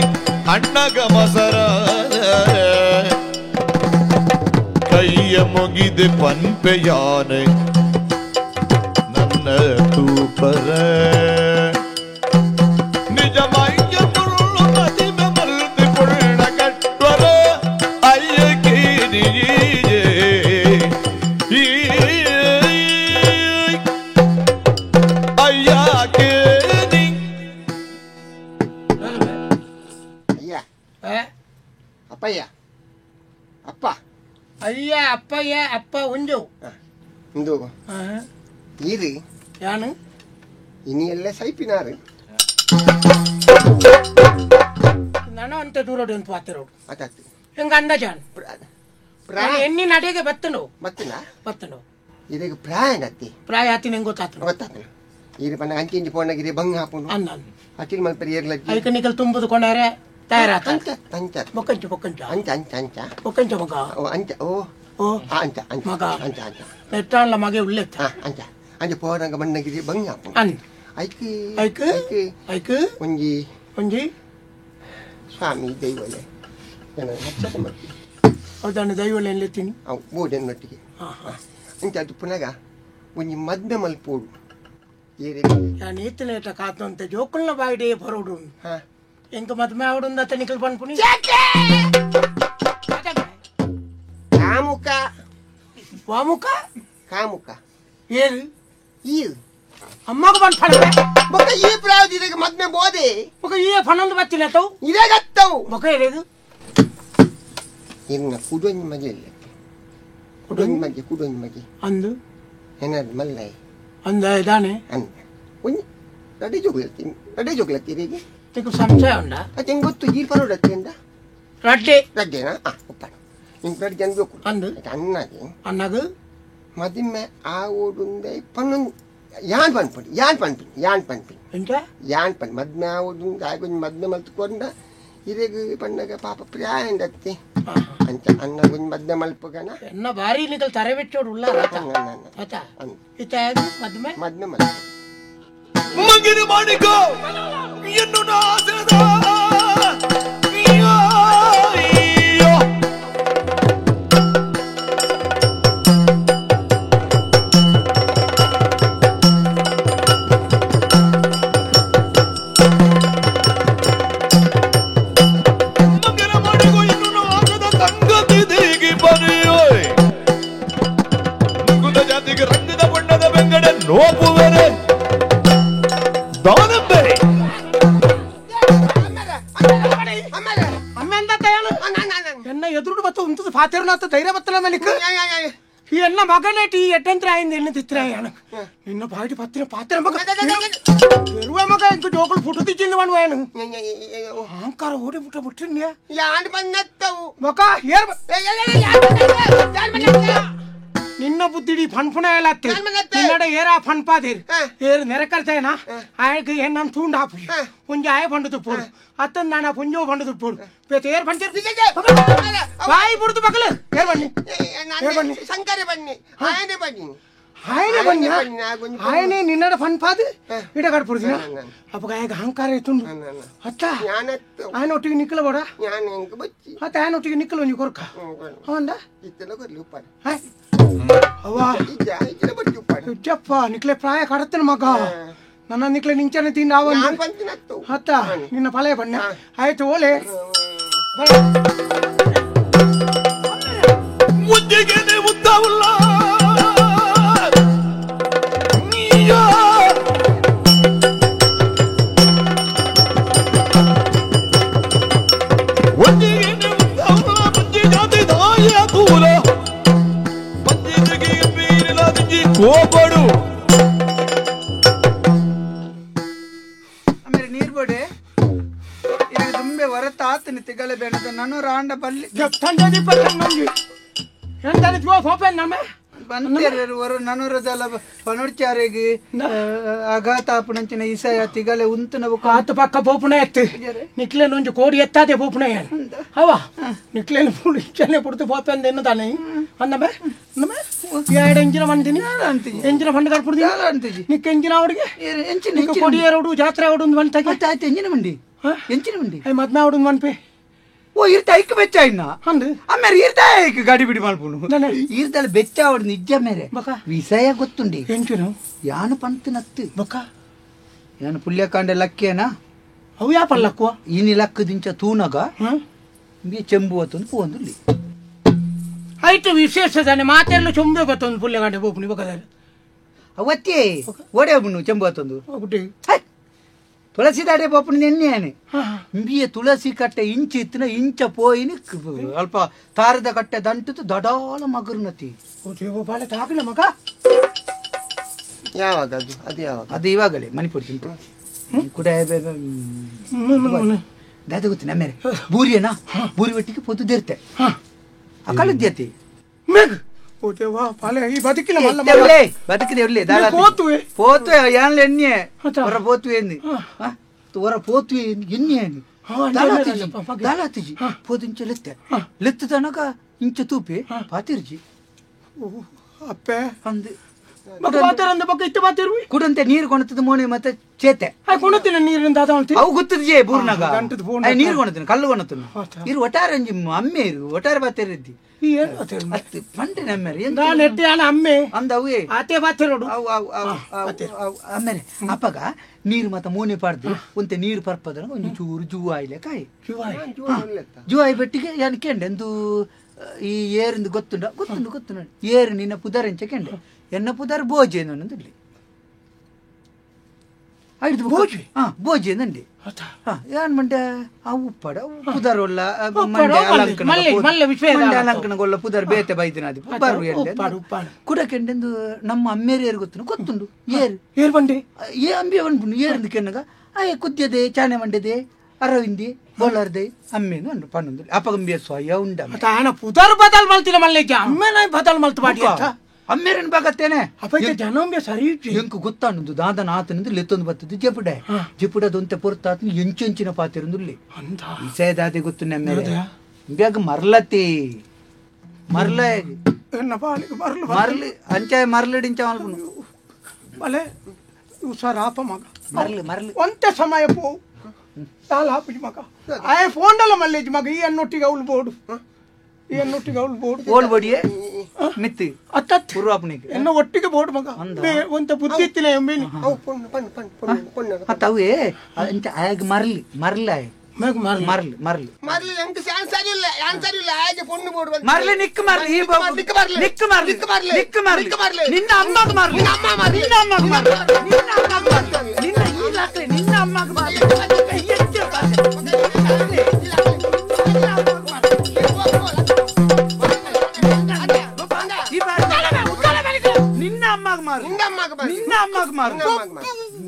ಅಣ್ಣಗ ಮಸರ ಕೈಯ ಮುಗಿದೆ ಪನ್ಪೆಯಾನೆ ನನ್ನ ತೂಪರ ನಿಜ ಮೈಯ ಮುರುಳು ಮದಿಮೆ ಮಲ್ತಿ ಪುಳ್ಳ ಕಟ್ವರ ಅಯ್ಯಗಿನಿ ಅಯ್ಯಗಿನಿ ಅಯ್ಯ ಅಪ್ಪಯ್ಯ ಅಪ್ಪ ಅಯ್ಯ ಅಪ್ಪಯ್ಯ ಅಪ್ಪ ಒಂಜು ಇಂದು ಈರು ಯಾನು ಇನಿಯೆಲ್ಲ ಸೈಪಿನಾರು ನಾನು ಅಂತ ದೂರೋಡು ಅಂತ ಪಾತಿರೋಡು ಅದಾತು ಹೆಂಗ ಅಂದಾಜಾನ್ ಎಣ್ಣಿ ನಡೆಗೆ ಬತ್ತನು ಬತ್ತನ ಬತ್ತನು ಇದಕ್ಕೆ ಪ್ರಾಯ ನತ್ತಿ ಪ್ರಾಯ ಆತಿನ ಹೆಂಗ್ ಗೊತ್ತಾತನು ಗೊತ್ತಾತನು ಈರು ಪನ್ನ ಅಂಚಿ ಇಂಚಿ ಪೋನಾಗ ಇದೆ ಬಂಗ್ ಹಾಪುನು ಅನ್ನ ಅಚಿಲ್ ಮಲ್ಪರಿ ಏರ್ಲಜ್ಜಿ ಐಕ ನಿಕಲ್ ತುಂಬುದು ಕೊಣಾರೆ ತಯಾರಾತ ಅಂಚ ಅಂಚ ಬೊಕ್ಕಂಚ ಬೊಕ್ಕಂಚ ಅಂಚ ಅಂಚ ಅಂಚ ಬೊಕ್ಕಂಚ ಮಗ ಓ ಅಂಚ ಓ ಓ ಅಂಚ ಅಂಚ ಮಗ ಅಂಚ ಅಂಚ ನೆಟ್ಟಾನ್ಲ ಮಗೆ ಉಳ್ಳೆತ್ತ ಅಂಚ ಅಂಚ ಪೋರಂಗ ಮಣ್ಣಗಿರಿ ಬಂಗ್ ಹಾಪುನು ಅನ್ ಐಕ್ ಐಕ್ ಐಕ್ ಒಂಜಿ ಒಂಜಿ ಸ್ವಾಮಿ ದೈವಲೆ ನಾನು ಹಚ್ಚಕ ಮಟ್ಟಿ ಹೌದಾನ ದೈವಲೆ ಎಲ್ಲಿತ್ತೀನಿ ಅವು ಬೋಡೆನ್ನೊಟ್ಟಿಗೆ ಅಂಚ ಅದು ಪುನಗ ಒಂಜಿ ಮದ್ಮೆ ಮಲ್ಪೋಡು ಏರೆ ನಾನು ಈತನೇಟ ಕಾತಂತ ಜೋಕುಲ್ನ ಬಾಯಿಡೇ ಬರೋಡು ಹಾ ಎಂಕ ಮದ್ಮೆ ಆವಡುಂದ ತನಿಕಲ್ ಪನ್ಪುನಿ ಕಾಮುಕ ವಾಮುಕ ಕಾಮುಕ ಏರು ಈರು ಅಮ್ಮಗ ಬಂದ್ ಫಣವೆ ಬೊಕ್ಕ ಈ ಪ್ರಾಯದ ಇದಕ್ಕೆ ಮದ್ಮೆ ಬೋದೆ ಬೊಕ್ಕ ಈ ಫಣಂದು ಬತ್ತಿನ ತವು ಇದೇ ಗತ್ತವು ಬೊಕ್ಕ ಏರೇದು ಇನ್ನ ಕುಡೊಂಜಿ ಮಗೆ ಇಲ್ಲ ಕುಡೊಂಜಿ ಮಗೆ ಕುಡೊಂಜಿ ಮಗೆ ಅಂದು ಏನಾದ್ರು ಮಲ್ಲೈ ಅಂದ ಇದಾನೆ ಅಂದ ಒಂಜಿ ರಡೆ ಜೋಗ್ಲತ್ತಿ ರಡೆ ಜೋಗ್ಲತ್ತಿ ಇದೀಗ ನಿಕ್ಕು ಸಂಶಯ ಉಂಡ ಅದು ಹೆಂಗ್ ಗೊತ್ತು ಈ ಪರೋಡತ್ತಿ ಅಂದ ರಡ್ಡೆ ರಡ್ಡೆನಾ ಆ ಉಪ್ಪಣ ನಿಂಗೆ ರಡ್ಡೆ ಜನ ಜೋಕು ಅಂದು ಅಣ್ಣಗೆ ಅಣ್ಣಗ ಮದಿಮೆ ಆ ಓಡುಂದೆ ಪನ್ನೊಂದು ಯಾನ್ ಪನ್ಪುಂಡು ಯಾನ್ ಪನ್ಪಿನಿ ಯಾನ್ ಪನ್ಪಿನಿ ಎಂಚ ಯಾನ್ ಪನ್ ಮದ್ಮೆ ಆವೊಂದು ಆಗೊಂಜಿ ಮದ್ಮೆ ಮಲ್ತುಕೊಂಡ ಇರೆಗ್ ಪನ್ನಗ ಪಾಪ ಪ್ರಾಯಂಡತ್ತಿ ಅಂಚ ಅಣ್ಣ ಒಂಜಿ ಮದ್ಮೆ ಮಲ್ಪುಗನ ಎನ್ನ ಬಾರಿ ನಿಕಲ್ ತರವೆಚ್ಚೋಡು ಉಲ್ಲ ಆತ ಇತ್ತ ಮದ್ಮೆ ಮದ್ಮೆ ಮಲ್ಪ ಮಗಿನ ಮಾಡಿಕೋ ಎನ್ನು ನಾಸದ ನೋಪುವೆರೆ. ಪಾತಿರ್ನಾಥ ಧೈರ್ಯ ಬತ್ತಲ ಮೇಲಿಕ್ ಈ ಎಲ್ಲ ಮಗನೇಟಿ ಈ ಎಟ್ಟಂತ್ರ ಆಯಿಂದ ಎಣ್ಣೆ ತಿತ್ತಿರಾಯಣ ನಿನ್ನ ಬಾಯಿಟಿ ಪತ್ತಿನ ಪಾತ್ರ ಮಗ ಇರುವ ಮಗ ಇಂಕ ಜೋಕುಲು ಫುಟು ತಿಚ್ಚಿಂದು ಮಾಡುವಾಯನು ಅಹಂಕಾರ ಓಡಿ ಬಿಟ್ಟ ಬಿಟ್ಟಿನ್ಯಾ ಯಾನ್ ಬಂದತ್ತವು ಮಕ ಏರ್ ನಿನ್ನ ಬುದ್ಧಿಡಿ ಫನ್ಫುಣ ಎಲ್ಲ ನಿನ್ನಡ ಏರ ಫನ್ಪಾದಿರ್ ಏರು ನೆರಕರ್ತಾಯನ ಆಯಕ್ಕೆ ಏನ್ ತೂಂಡ್ ಹಾಪು ಒಂಜಿ ಆಯ ಬಂಡು ತುಪ್ಪೋಡು ಅತ್ತನ್ ನಾನ ಪುಂಜೋ ಬಂಡು ತುಪ್ಪೋಡು ಬೇತ ಏರ್ ಬಂಡಿ ಬಾಯಿ ಬುಡ್ದು ಬಕಲು ಏರ್ ಬನ್ನಿ ಏರ್ ಬನ್ನಿ ಶಂಕರ ಬನ್ನಿ ಆಯನೆ ಬನ್ನಿ ಆಯನೆ ಬನ್ನಿ ಆಯನೆ ನಿನ್ನಡ ಫನ್ಪಾದು ಇಡ ಕಡ್ಪುಡ್ದಿನ ಅಪ್ಪಗ ಆಯಗ ಅಹಂಕಾರ ಇತ್ತುಂಡು ಅತ್ತ ಆಯನ ಒಟ್ಟಿಗೆ ನಿಕ್ಕಲ ಬೋಡ ಅತ್ತ ಆಯನ ಒಟ್ಟಿಗೆ ನಿಕ್ಕಲ ಒಂಜಿ ಕೊರ್ಕ ಅವಂದ ಅವ್ವಾ ಇಜ್ಜಪ್ಪ ನಿಕ್ಲೆ ಪ್ರಾಯ ಕಡತನ ಮಗ ನನ್ನ ನಿಕ್ಲೆ ನಿಂಚನೆ ತಿಂದ ಅತ್ತ ನಿನ್ನ ಪಳೆಯ ಬಣ್ಣ ಆಯ್ತು ಓಲೆ ಮುದ್ದಿಗೆನೆ ಉದ್ದವುಲ್ಲ ಕೋಪಡು ಆಮೇಲೆ ನೀರ್ ಬೋಡೆ ಈಗ ತುಂಬೆ ಹೊರತ ಆತನಿ ತಿಗಲೆ ಬೇಣದ ನಾನು ರಾಂಡ ಬಲ್ಲಿ ಬಂತೇರು ನನುರದಲ್ಲ ಪನುಡ್ಚಾರಿಗೆ ಆಘಾತ ಆಪಣಂಚಿನ ಇಸಯ ತಿಗಲೆ ಉಂತನ ಆತ ಪಕ್ಕ ಪೋಪುಣ ಎತ್ತು ನಿಕ್ಲೇನು ಒಂಜಿ ಕೋಡಿ ಎತ್ತಾದೆ ಪೋಪುಣ ಅವ ನಿಕ್ಲೇನು ಇಚ್ಚನೆ ಪುಡ್ತು ಪೋಪೆ ಅಂದ ಎನ್ನು ತಾನೆ ಅಂದಮೆ ಎರಡು ಎಂಜಿನ ಬಂದಿನಿ ಎಂಜಿನ ಬಂಡ ಕರ್ಪುಡ್ದಿ ಅಂತಿಜಿ ನಿಕ್ಕ ಎಂಜಿನ ಅವಡಿಗೆ ಎಂಚಿನ ಕೊಡಿಯರೋಡು ಜಾತ್ರೆ ಅವಡು ಒಂದು ಬಂತಾಗಿ ಆಯ್ತು ಎಂಜಿನ ಬಂಡಿ ಎಂಚಿನ ಬಂಡಿ ಮದ್ಮೆ ಅವಡು ಒಂದು ಮನ್ಪೆ ಓ ಇರ್ತ ಐಕ್ ಬೆಚ್ಚ ಇನ್ನ ಅಂದು ಆಮೇಲೆ ಇರ್ತ ಐಕ್ ಗಾಡಿ ಬಿಡಿ ಮಲ್ಪುನು ಇರ್ದಲ್ಲ ಬೆಚ್ಚ ಅವಡು ನಿಜ ಮೇರೆ ವಿಷಯ ಗೊತ್ತುಂಡಿ ಎಂಚಿನ ಯಾನು ಪಂತನತ್ತು ಬೊಕ್ಕ ಯಾನು ಪುಲ್ಯಕಾಂಡೆ ಲಕ್ಕೇನಾ ಅವು ಯಾ ಪಲ್ಲಕ್ಕುವ ಇನಿ ಲಕ್ಕದಿಂಚ ತೂನಗ ಚೆಂಬು ಅತ್ತೊಂದು ಪೂವೊಂದುಲ್ಲಿ ಆಯ್ತು ವಿಶೇಷ ತಾನೆ ಮಾತೆಲ್ಲ ಚೊಂಬೆ ಗೊತ್ತೊಂದು ಪುಲ್ಯಕಾಂಡೆ ಬೋಪುನಿ ಬೊಕ್ಕದಾರೆ ಅವತ್ತೇ ಓಡೆ ಬುಣ್ಣು ಚೆಂಬು ಅತ್ತೊಂದು ತುಳಸಿ ದಾಡೆ ಬೋಪುನ ಎಣ್ಣೆಯಾನೆ ಇಂಬಿಯ ತುಳಸಿ ಕಟ್ಟೆ ಇಂಚಿ ಇತ್ತಿನ ಇಂಚ ಪೋಯಿನಿ ಅಲ್ಪ ತಾರದ ಕಟ್ಟೆ ದಂಟು ದಡಾಲ ಮಗುರ್ನತಿ ತಾಕಿನ ಮಗ ಯಾವಾಗ ಅದು ಅದು ಯಾವಾಗ ಅದು ಇವಾಗಲೇ ಮಣಿಪುರ ತಿಂತು ಕೂಡ ದಾದ ಗೊತ್ತಿನ ಮೇರೆ ಬೂರಿಯನಾ ಬೂರಿ ಒಟ್ಟಿಗೆ ಪೊದ್ದು ದೇರ್ತೆ ಅಕಲದ್ಯತಿ ಮೇಘ್ ಲೆತ್ತು ತನಕ ಇಂಚ ತೂಪೆ ಪಾತಿರ್ಜಿ ಅಪ್ಪೆ ಅಂದು ಕುಡಂತೆ ನೀರು ಕೊಣತದ ಮೋಣಿ ಮತ್ತೆ ಚೇತೆ ಕೊಣತಿನ ನೀರಿನ ಅವು ಗೊತ್ತದ ಬೂರ್ನಾಗ ನೀರು ಕೊಣತೀನಿ ಕಲ್ಲು ಕೊಣತನ ಇರು ಒಟ್ಟಾರೆ ಅಂಜಿ ಅಮ್ಮೆ ಇರು ಒಟ್ಟಾರೆ ಬಾತಿರಿದ್ದಿ ಆಮೇಲೆ ಅಪ್ಪಗ ನೀರು ಮತ್ತೆ ಮೋನೆ ಪಾಡ್ದು ಒಂತೆ ನೀರು ಪರ್ಪದ ಒಂಜಿ ಚೂರು ಜೂ ಆಯ್ಲೆ ಕಾಯಿ ಜೂ ಆಯ್ ಬೆಟ್ಟಿಗೆ ಯಾನ್ ಕೆಂಡೆ ಎಂದು ಈ ಏರಿಂದು ಗೊತ್ತುಂಡ ಗೊತ್ತುಂಡು ಗೊತ್ತುಂಡ ಏರು ನಿನ್ನ ಪುದರ್ ಎಂಚ ಕೆಂಡೆ ಎನ್ನ ಪುದರ್ ಬೋಜೆ ಇಲ್ಲಿ ಬೋಜೆ ಹಾ ಬೋಜೆ ನಂಡಿ ಏನ್ ಮಂಡೆ ಆ ಉಪ್ಪಡ ಪುದರ್ ಒಲ್ಲ ಮಂಡೆ ಅಲಂಕನಗೊಲ್ಲ ಪುದರ್ ಬೇತೆ ಬೈದಿನ ಅದು ಬರು ಕುಡಕೆಂಡೆಂದು ನಮ್ಮ ಅಮ್ಮೇರು ಏರು ಗೊತ್ತುಂಡು ಗೊತ್ತುಂಡು ಏರು ಏರು ಬಂಡಿ ಏ ಅಂಬೆ ಬಂದ್ಬುಂಡು ಏರಿಂದು ಕೆನ್ನಗ ಆಯ್ ಕುದ್ಯದೆ ಚಾನೆ ಮಂಡೆದೆ ಅರವಿಂದಿ ಬೋಲಾರ್ದೆ ಅಮ್ಮೇನು ಅಂಡು ಪನ್ನೊಂದು ಅಪಗಂಬಿಯ ಸ್ವಯ ಉಂಡ ಪುದರ್ ಬದಲ್ ಮಲ್ತಿನ ಮಲ್ಲೇಜ ಅಮ್ಮೇನ ಬದಲ್ ಮಲ್ತು ಬಾಡಿ ಅಮ್ಮೇರನ್ ಬಾಗತ್ತೇನೆ ಜನೊಂಬೆ ಸರಿ ಎಂಕು ಗೊತ್ತಾನೊಂದು ದಾದನ ಆತನಿಂದ ಲೆತ್ತೊಂದು ಬರ್ತದೆ ಜಪುಡೆ ಜಪುಡದೊಂತೆ ಪೊರ್ತಾತನ ಎಂಚೆಂಚಿನ ಪಾತಿರಂದುಲ್ಲಿ ಇಸೇದಾದೆ ಗೊತ್ತು ನಮ್ಮೇಲೆ ಬ್ಯಾಗ ಮರ್ಲತಿ ಮರ್ಲ ಮರ್ಲಿ ಅಂಚೆ ಮರ್ಲಿಡಿಂಚ ಮಲ್ಪುನು ಮಲೆ ಹುಷಾರಾಪ ಮಗ ಮರ್ಲಿ ಮರ್ಲಿ ಒಂತೆ ಸಮಯ ಪೋ ತಾಲ ಹಾಪುಜಿ ಮಗ ಆಯ್ ಫೋನ್ ಅಲ್ಲ ಮಲ್ಲೇಜ್ ಮಗ ಈ ಅನ್ನೊಟ್ಟಿಗೆ ಅವಳು ಬೋರ್ಡು ಈ ಅನ್ನೊಟ್ಟಿಗೆ ಅವಳು ಬೋರ್ಡು ಓಲ್ ಬಡಿಯೇ ಮಿತ್ತಿ ಅತ್ತತ್ ಪೂರ್ವಾಪನಿಗೆ ಎನ್ನ ಒಟ್ಟಿಗೆ ಬೋರ್ಡ್ ಮಗ ಒಂತ ಬುದ್ಧಿ ಇತ್ತಿನ ಎಮ್ಮೇನಿ ಅವು ಪೊಣ್ಣು ಪಣ್ಣು ಪಣ್ಣು ಪೊಣ್ಣು ಪೊಣ್ಣು ಅತ್ತವೇ ಅಂಚ ಆಯಗ್ ಮರ್ಲಿ ಮರ್ಲಿ ಆಯ್ ಮರ್ಲಿ ಮರ್ಲಿ ಮರ್ಲಿ ಮರ್ಲಿ ಎಂಕ್ ಆನ್ಸರ್ ಇಲ್ಲ ಆನ್ಸರ್ ಇಲ್ಲ ಆಯಗೆ ಪೊಣ್ಣು ಬೋರ್ಡ್ ಬಂತು ಮರ್ಲಿ ನಿಕ್ ಮರ್ಲಿ ಈ ಬಾಬು ನಿಕ್ ಮರ್ಲಿ ನಿಕ್ ಮರ್ಲಿ ನಿಕ್ ಮರ್ಲಿ ನಿಕ್ ಮರ್ಲಿ ನಿಕ್ ಮರ್ಲಿ ನಿನ್ನ ಅಮ್ಮಗ ಮರ್ಲಿ ನಿನ್ನ ಅಮ್ಮ ಮರ್ಲಿ ನಿನ್ನ ಅಮ್ಮಗ ಮರ್ಲಿ ನಿನ್ನ ಅಮ್ಮಗ ಮರ್ಲಿ ನಿನ್ನ ಈ ಲಾಕ್ಲೆ ನಿನ್ನ ಅಮ್ಮಗ ಮರ್ಲಿ ಎಚ್ಚ ಬಾಸೆ ನಿನ್ನ ಅಮ್ಮಗ ಮರ್ಲಿ.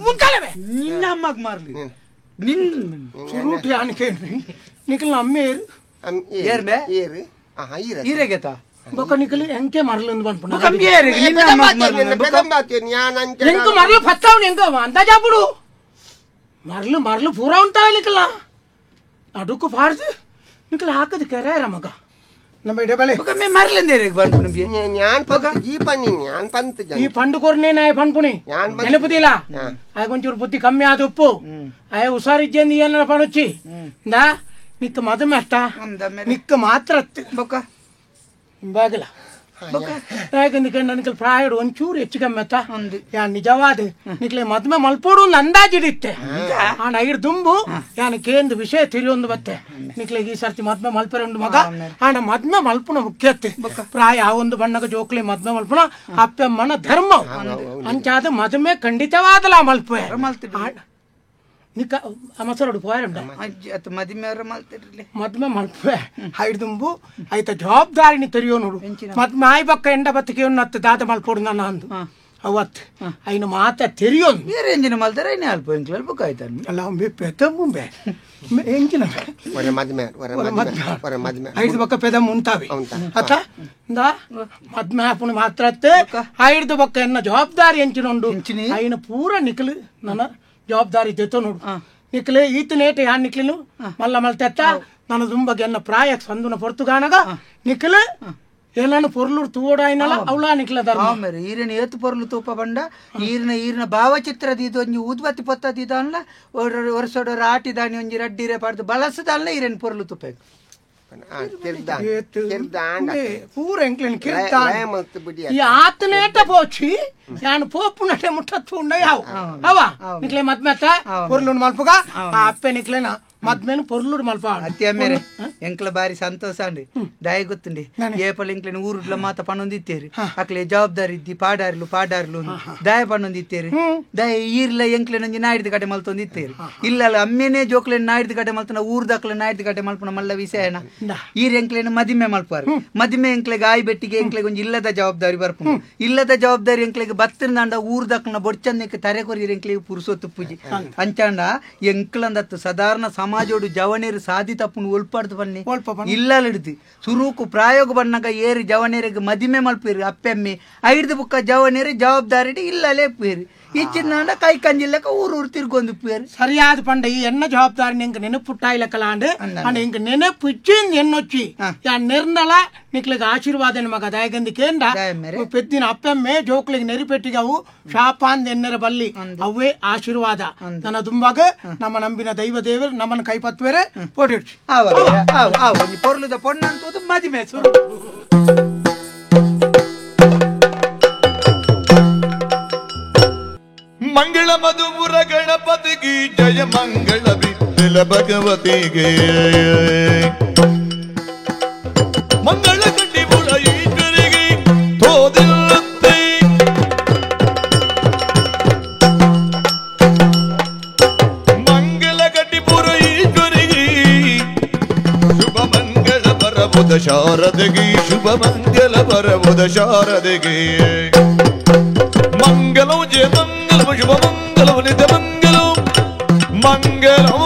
ಮುಂತಾಲವೆ ನಿನ್ನ ಅಮ್ಮಗ್ ಮಾರ್ಲಿ ನಿನ್ನ ಸುರೂಟಿ ಅನ್ಕೇನ್ರಿ ನಿಕಲ್ ಅಮ್ಮೇರು ಏರ್ ಬೇ ಏರು ಆಹಾ ಈರ ಈರೆಗೆತ ಬೊಕ ನಿಕಲ್ ಎಂಕೆ ಮರಲಂದು ಬಂದ್ಪುಣ ಬೊಕ ಏರು ನಿನ್ನ ಅಮ್ಮಗ್ ಮಾರ್ಲಿ ಪೆದಂಬಾತೇನು ಯಾನ್ ಅಂಚ ಎಂಕ ಮರಲು ಫತ್ತಾವನು ಎಂಕ ಅಂದಾಜಾಪುಡು ಮರಲು ಮರಲು ಪೂರ ಉಂಟಾವ ನಿಕಲ ನಡುಕು ಫಾರ್ದು ನಿಕಲ್ ಹಾಕದು ಕೆರೆ ಮಗ ನಮ್ಮ ಇಡಬಳೆ ಬೊಕ ಮೇ ಮರಲಂದೇರೆ ಬಂದ್ಪುಣ ಬಿ ಯಾನ್ ಪಂತ ಈ ಪನ್ನಿ ಯಾನ್ ಪಂತ ಜನ ಈ ಪಂಡು ಕೊರ್ನೆ ನಾಯ ಪನ್ಪುಣಿ ನೆನಪುದಿಲ್ಲ ಆಯ್ ಒಂಚೂರು ಬುದ್ಧಿ ಕಮ್ಮಿ ಆದ ಉಪ್ಪು ಆಯ್ ಹುಷಾರಿಜ್ಜಂದು ಏನಾರ ಪಣುಚ್ಚಿ ಇಂದಾ ನಿಕ್ಕ ಮದುವೆ ಅತ್ತ ನಿಕ್ಕ ಮಾತ್ರ ಬೊಕ ಬಾಗಿಲ ಯಾಕಂದ್ರೆ ನನಗೆ ಪ್ರಾಯಡು ಒಂಚೂರು ಹೆಚ್ಚು ಕಮ್ಮಿ ಅತ್ತ ಯಾನ್ ನಿಜವಾದ ನಿಕ್ಲೆ ಮದುವೆ ಮಲ್ಪೋಡು ಒಂದು ಅಂದಾಜಿಡಿತ್ತೆ ಆಂಡ ಐರ್ ದುಂಬು ಯಾನ್ ಕೇಂದು ವಿಷಯ ತಿಳಿಯೊಂದು ಬತ್ತೆ ನಿಕ್ಲೆ ಈ ಸರ್ತಿ ಮದ್ಮೆ ಮಲ್ಪರೆ ಉಂಡು ಮಗ ಆಂಡ ಮದ್ಮೆ ಮಲ್ಪುನ ಮುಖ್ಯತ್ತೆ ಪ್ರಾಯ ಆ ಒಂದು ಬಣ್ಣಗ ಜೋಕ್ಲೆ ಮದ್ಮೆ ಮಲ್ಪುನ ಅಪ್ಪಮ್ಮನ ಧರ್ಮ ಅಂಚಾದ ಮದುವೆ ಖಂಡಿತವಾದಲ ಮಲ್ಪೆ ನಿಕ್ಕ ಮಸರೋಡು ಪೋಯರಂಡ ಮದ್ಮೆ ಮಲ್ಪೆ ಹೈಡ್ದುಂಬು ಆಯ್ತ ಜವಾಬ್ದಾರಿನಿ ತೆರಿಯೋ ನೋಡು ಮದ್ಮೆ ಆಯ್ ಬಕ್ಕ ಎಂಡ ಬತ್ತಿಗೆ ಅತ್ತ ದಾದ ಮಲ್ಪೋಡು ನನ್ನ ಅಂದು ಅವತ್ ಐನ ಮಾತ ತೆರಿಯೋನು ಬೇರೆ ಎಂಜಿನ ಮಲ್ತಾರೆ ಐನೇ ಅಲ್ಪ ಎಂಕ್ಲ ಅಲ್ಪ ಕಾಯ್ತಾನೆ ಅಲ್ಲ ಅಂಬೆ ಪೆದಂಬೆ ಎಂಜಿನ ಒರ ಮದ್ಮೆ ಒರ ಮದ್ಮೆ ಒರ ಮದ್ಮೆ ಐದು ಬಕ್ಕ ಪೆದಂ ಉಂಟಾವೆ ಅತ್ತ ಇಂದಾ ಮದ್ಮೆ ಆಪುಣ ಮಾತ್ರ ಅತ್ತೆ ಐದು ಬಕ್ಕ ಎನ್ನ ಜವಾಬ್ದಾರಿ ಎಂಚಿನ ಉಂಡು ಐನ ಪೂರ ನಿಕಲು ನನ್ನ ಜವಾಬ್ದಾರಿ ಜೊತೆ ನೋಡು ನಿಕ್ಲೆ ಈತನೇಟ ಯಾನ್ ನಿಕ್ಲಿನು ಮಲ್ಲ ಮಲ್ತೆತ್ತ ನನ್ನ ದುಂಬಗೆ ಎನ್ನ ಪ್ರಾಯಕ್ಕೆ ಸಂದುನ ಪೊರ್ತುಗಾನಗ ನಿಕ್ಲೆ ಏನಾನು ಪೊರ್ಲೂರು ತೂವೋಡಾಯ್ನಲ್ಲ ಅವಳ ನಿಕ್ಲ ಧರ್ಮ ಮೇರೆ ಈರನ ಏತು ಪೊರ್ಲು ತೂಪ ಬಂಡ ಈರಿನ ಈರಿನ ಭಾವಚಿತ್ರ ದೀದು ಒಂಜಿ ಊದ್ಬತ್ತಿ ಪೊತ್ತ ದೀದಾನ್ಲ ಒರ್ಸೊಡೊರ ಆಟಿದಾನಿ ಒಂಜಿ ರಡ್ಡಿರೆ ಪಾಡ್ದು ಬಳಸದಲ್ಲ ಈರನ್ ಪೊರ್ಲು ತುಪ್ಪೆ ಪೂರ ಎಂಕ್ಲೆನ್ ಕಿರ್ತಾನ ಈ ಆತನೇಟ ಪೋಚಿ ಯಾನ್ ಪೋಪುನಟೆ ಮುಟ್ಟ ಉಂಡ ಯಾವ ಅವ ನಿಕ್ಲೆ ಮದ್ಮೆತ್ತ ಪೊರ್ಲುನ್ ಮಲ್ಪುಗ ಆ ಅಪ್ಪೆ ನಿಕ್ಲೆನ ಮದ್ಮೇನು ಪೊರ್ಲುಡು ಮಲ್ಪ ಅತ್ಯ ಮೇರೆ ಎಂಕ್ಲ ಬಾರಿ ಸಂತೋಷ ಅಂಡಿ ದಾಯ ಗೊತ್ತುಂಡಿ ಏಪಲ್ ಎಂಕ್ಲೆನ ಊರುಡ್ಲ ಮಾತ ಪಣೊಂದಿತ್ತೇರಿ ಅಕ್ಲೆ ಜವಾಬ್ದಾರಿ ಇದ್ದಿ ಪಾಡಾರ್ಲು ಪಾಡಾರ್ಲು ದಾಯ ಪಣೊಂದಿತ್ತೇರಿ ದಾಯ ಈರ್ಲ ಎಂಕ್ಲೆನೊಂಜಿ ನಾಯ್ದು ಕಡೆ ಮಲ್ತೊಂದಿತ್ತೇರಿ ಇಲ್ಲಲ್ಲ ಅಮ್ಮೇನೆ ಜೋಕ್ಲೆನ ನಾಯ್ದು ಕಡೆ ಮಲ್ತನ ಊರ್ದಕ್ಲೆ ನಾಯ್ದು ಕಡೆ ಮಲ್ಪನ ಮಲ್ಲ ವಿಷಯನ ಈರ್ ಎಂಕ್ಲೆನ ಮದಿಮೆ ಮಲ್ಪಾರು ಮದಿಮೆ ಎಂಕ್ಲೆಗೆ ಆಯ್ ಬೆಟ್ಟಿಗೆ ಎಂಕ್ಲೆಗೆ ಒಂಜಿ ಇಲ್ಲದ ಜವಾಬ್ದಾರಿ ಬರ್ಪುಂಡು ಇಲ್ಲದ ಜವಾಬ್ದಾರಿ ಎಂಕ್ಲೆಗೆ ಬತ್ತಿನ ಊರ್ದಕ್ಲನ ಬೊಡ್ಚಂದಕ್ಕೆ ತರೆ ಕೊರಿಯರ್ ಎಂಕ್ಲೆಗೆ ಪುರುಸೊತ್ತು ಪೂಜೆ ಅಂಚಾಂಡ ಎಂಕ್ಲಂದತ್ತು ಸಾಧಾರಣ ಸಮಾಜೋಡು ಜವನೇರು ಸಾಧಿ ತಪ್ಪುನು ಒಲ್ಪಾಡ್ದು ಬನ್ನಿ ಇಲ್ಲಲಿಡ್ದು ಸುರುಕು ಪ್ರಾಯೋಗ ಬಣ್ಣಗ ಏರು ಜವನೇರಿಗೆ ಮದಿಮೆ ಮಲ್ಪೇರು ಅಪ್ಪೆಮ್ಮೆ ಐದು ಬುಕ್ಕ ಜವನೇರು ಜವಾಬ್ದಾರಿ ಇಲ್ಲಲೇ ಪೇರು ಇಚ್ಚಿನ ಕೈ ಕಂಜಿಲ್ಲಕ ಊರು ಊರು ತಿರ್ಗೊಂದು ಪೇರು ಸರಿಯಾದ ಪಂಡ ಈ ಎನ್ನ ಜವಾಬ್ದಾರಿ ನಿಂಗೆ ನೆನಪುಟ್ಟಾಯಿಲಕಲಾಂಡು ಅಂಡ್ ಇಂಗ ನೆನಪುಚ್ಚಿ ಎನ್ನೊಚ್ಚಿ ಯಾ ನಿರ್ನಲ ನಿಕ್ಲಿಗೆ ಆಶೀರ್ವಾದ ಮಗ ದಯಗಂದಿ ಕೇಂದ್ರ ಪೆದ್ದಿನ ಅಪ್ಪೆಮ್ಮೆ ಜೋಕ್ಲಿಗೆ ನೆರಿಪೆಟ್ಟಿಗೆ ಅವು ಶಾಪಾಂದ ಎನ್ನರ ಬಲ್ಲಿ ಅವೇ ಆಶೀರ್ವಾದ ನನ್ನ ದುಂಬಾಗ ನಮ್ಮ ನಂಬಿನ ದೈವ ದೇವರು ನಮ್ಮನ್ನು ಕೈಪತ್ವೇರೆ ಪೋಟಿಡ್ಚಿ ಪೊರ್ಲುದ ಪೊಣ್ಣಂತದ್ದು ಮದಿಮೆ ಸುರು ಮಂಗಳ ಮಧುಪುರ ಗಣಪತಿಗೆ ಜಯ ಮಂಗಳ ವಿಠಲ ಭಗವತಿಗೆ ಮಂಗಳ ಕಟ್ಟಿಪುರ ಈಶ್ವರಿಗೆ ತೋದಿಲ್ಲತ್ತೆ ಮಂಗಳ ಕಟ್ಟಿಪುರ ಈಶ್ವರಿಗೆ ಶುಭ ಮಂಗಳ ಬರಬುದ ಶಾರದೆಗೆ ಶುಭ ಮಂಗಳ ಬರಬುದ ಶಾರದೆಗೆ ಮಂಗಲಂ ಜಯ ಮಂಗಲಂ ಶುಭ ಮಂಗಲಂ ನಿತ್ಯ ಮಂಗಲಂ ಮಂಗಲಂ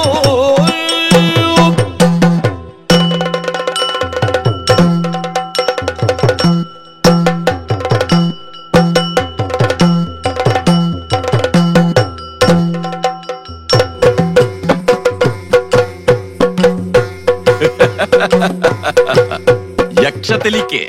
ಯಕ್ಷ ತೆಲಿಕೆ.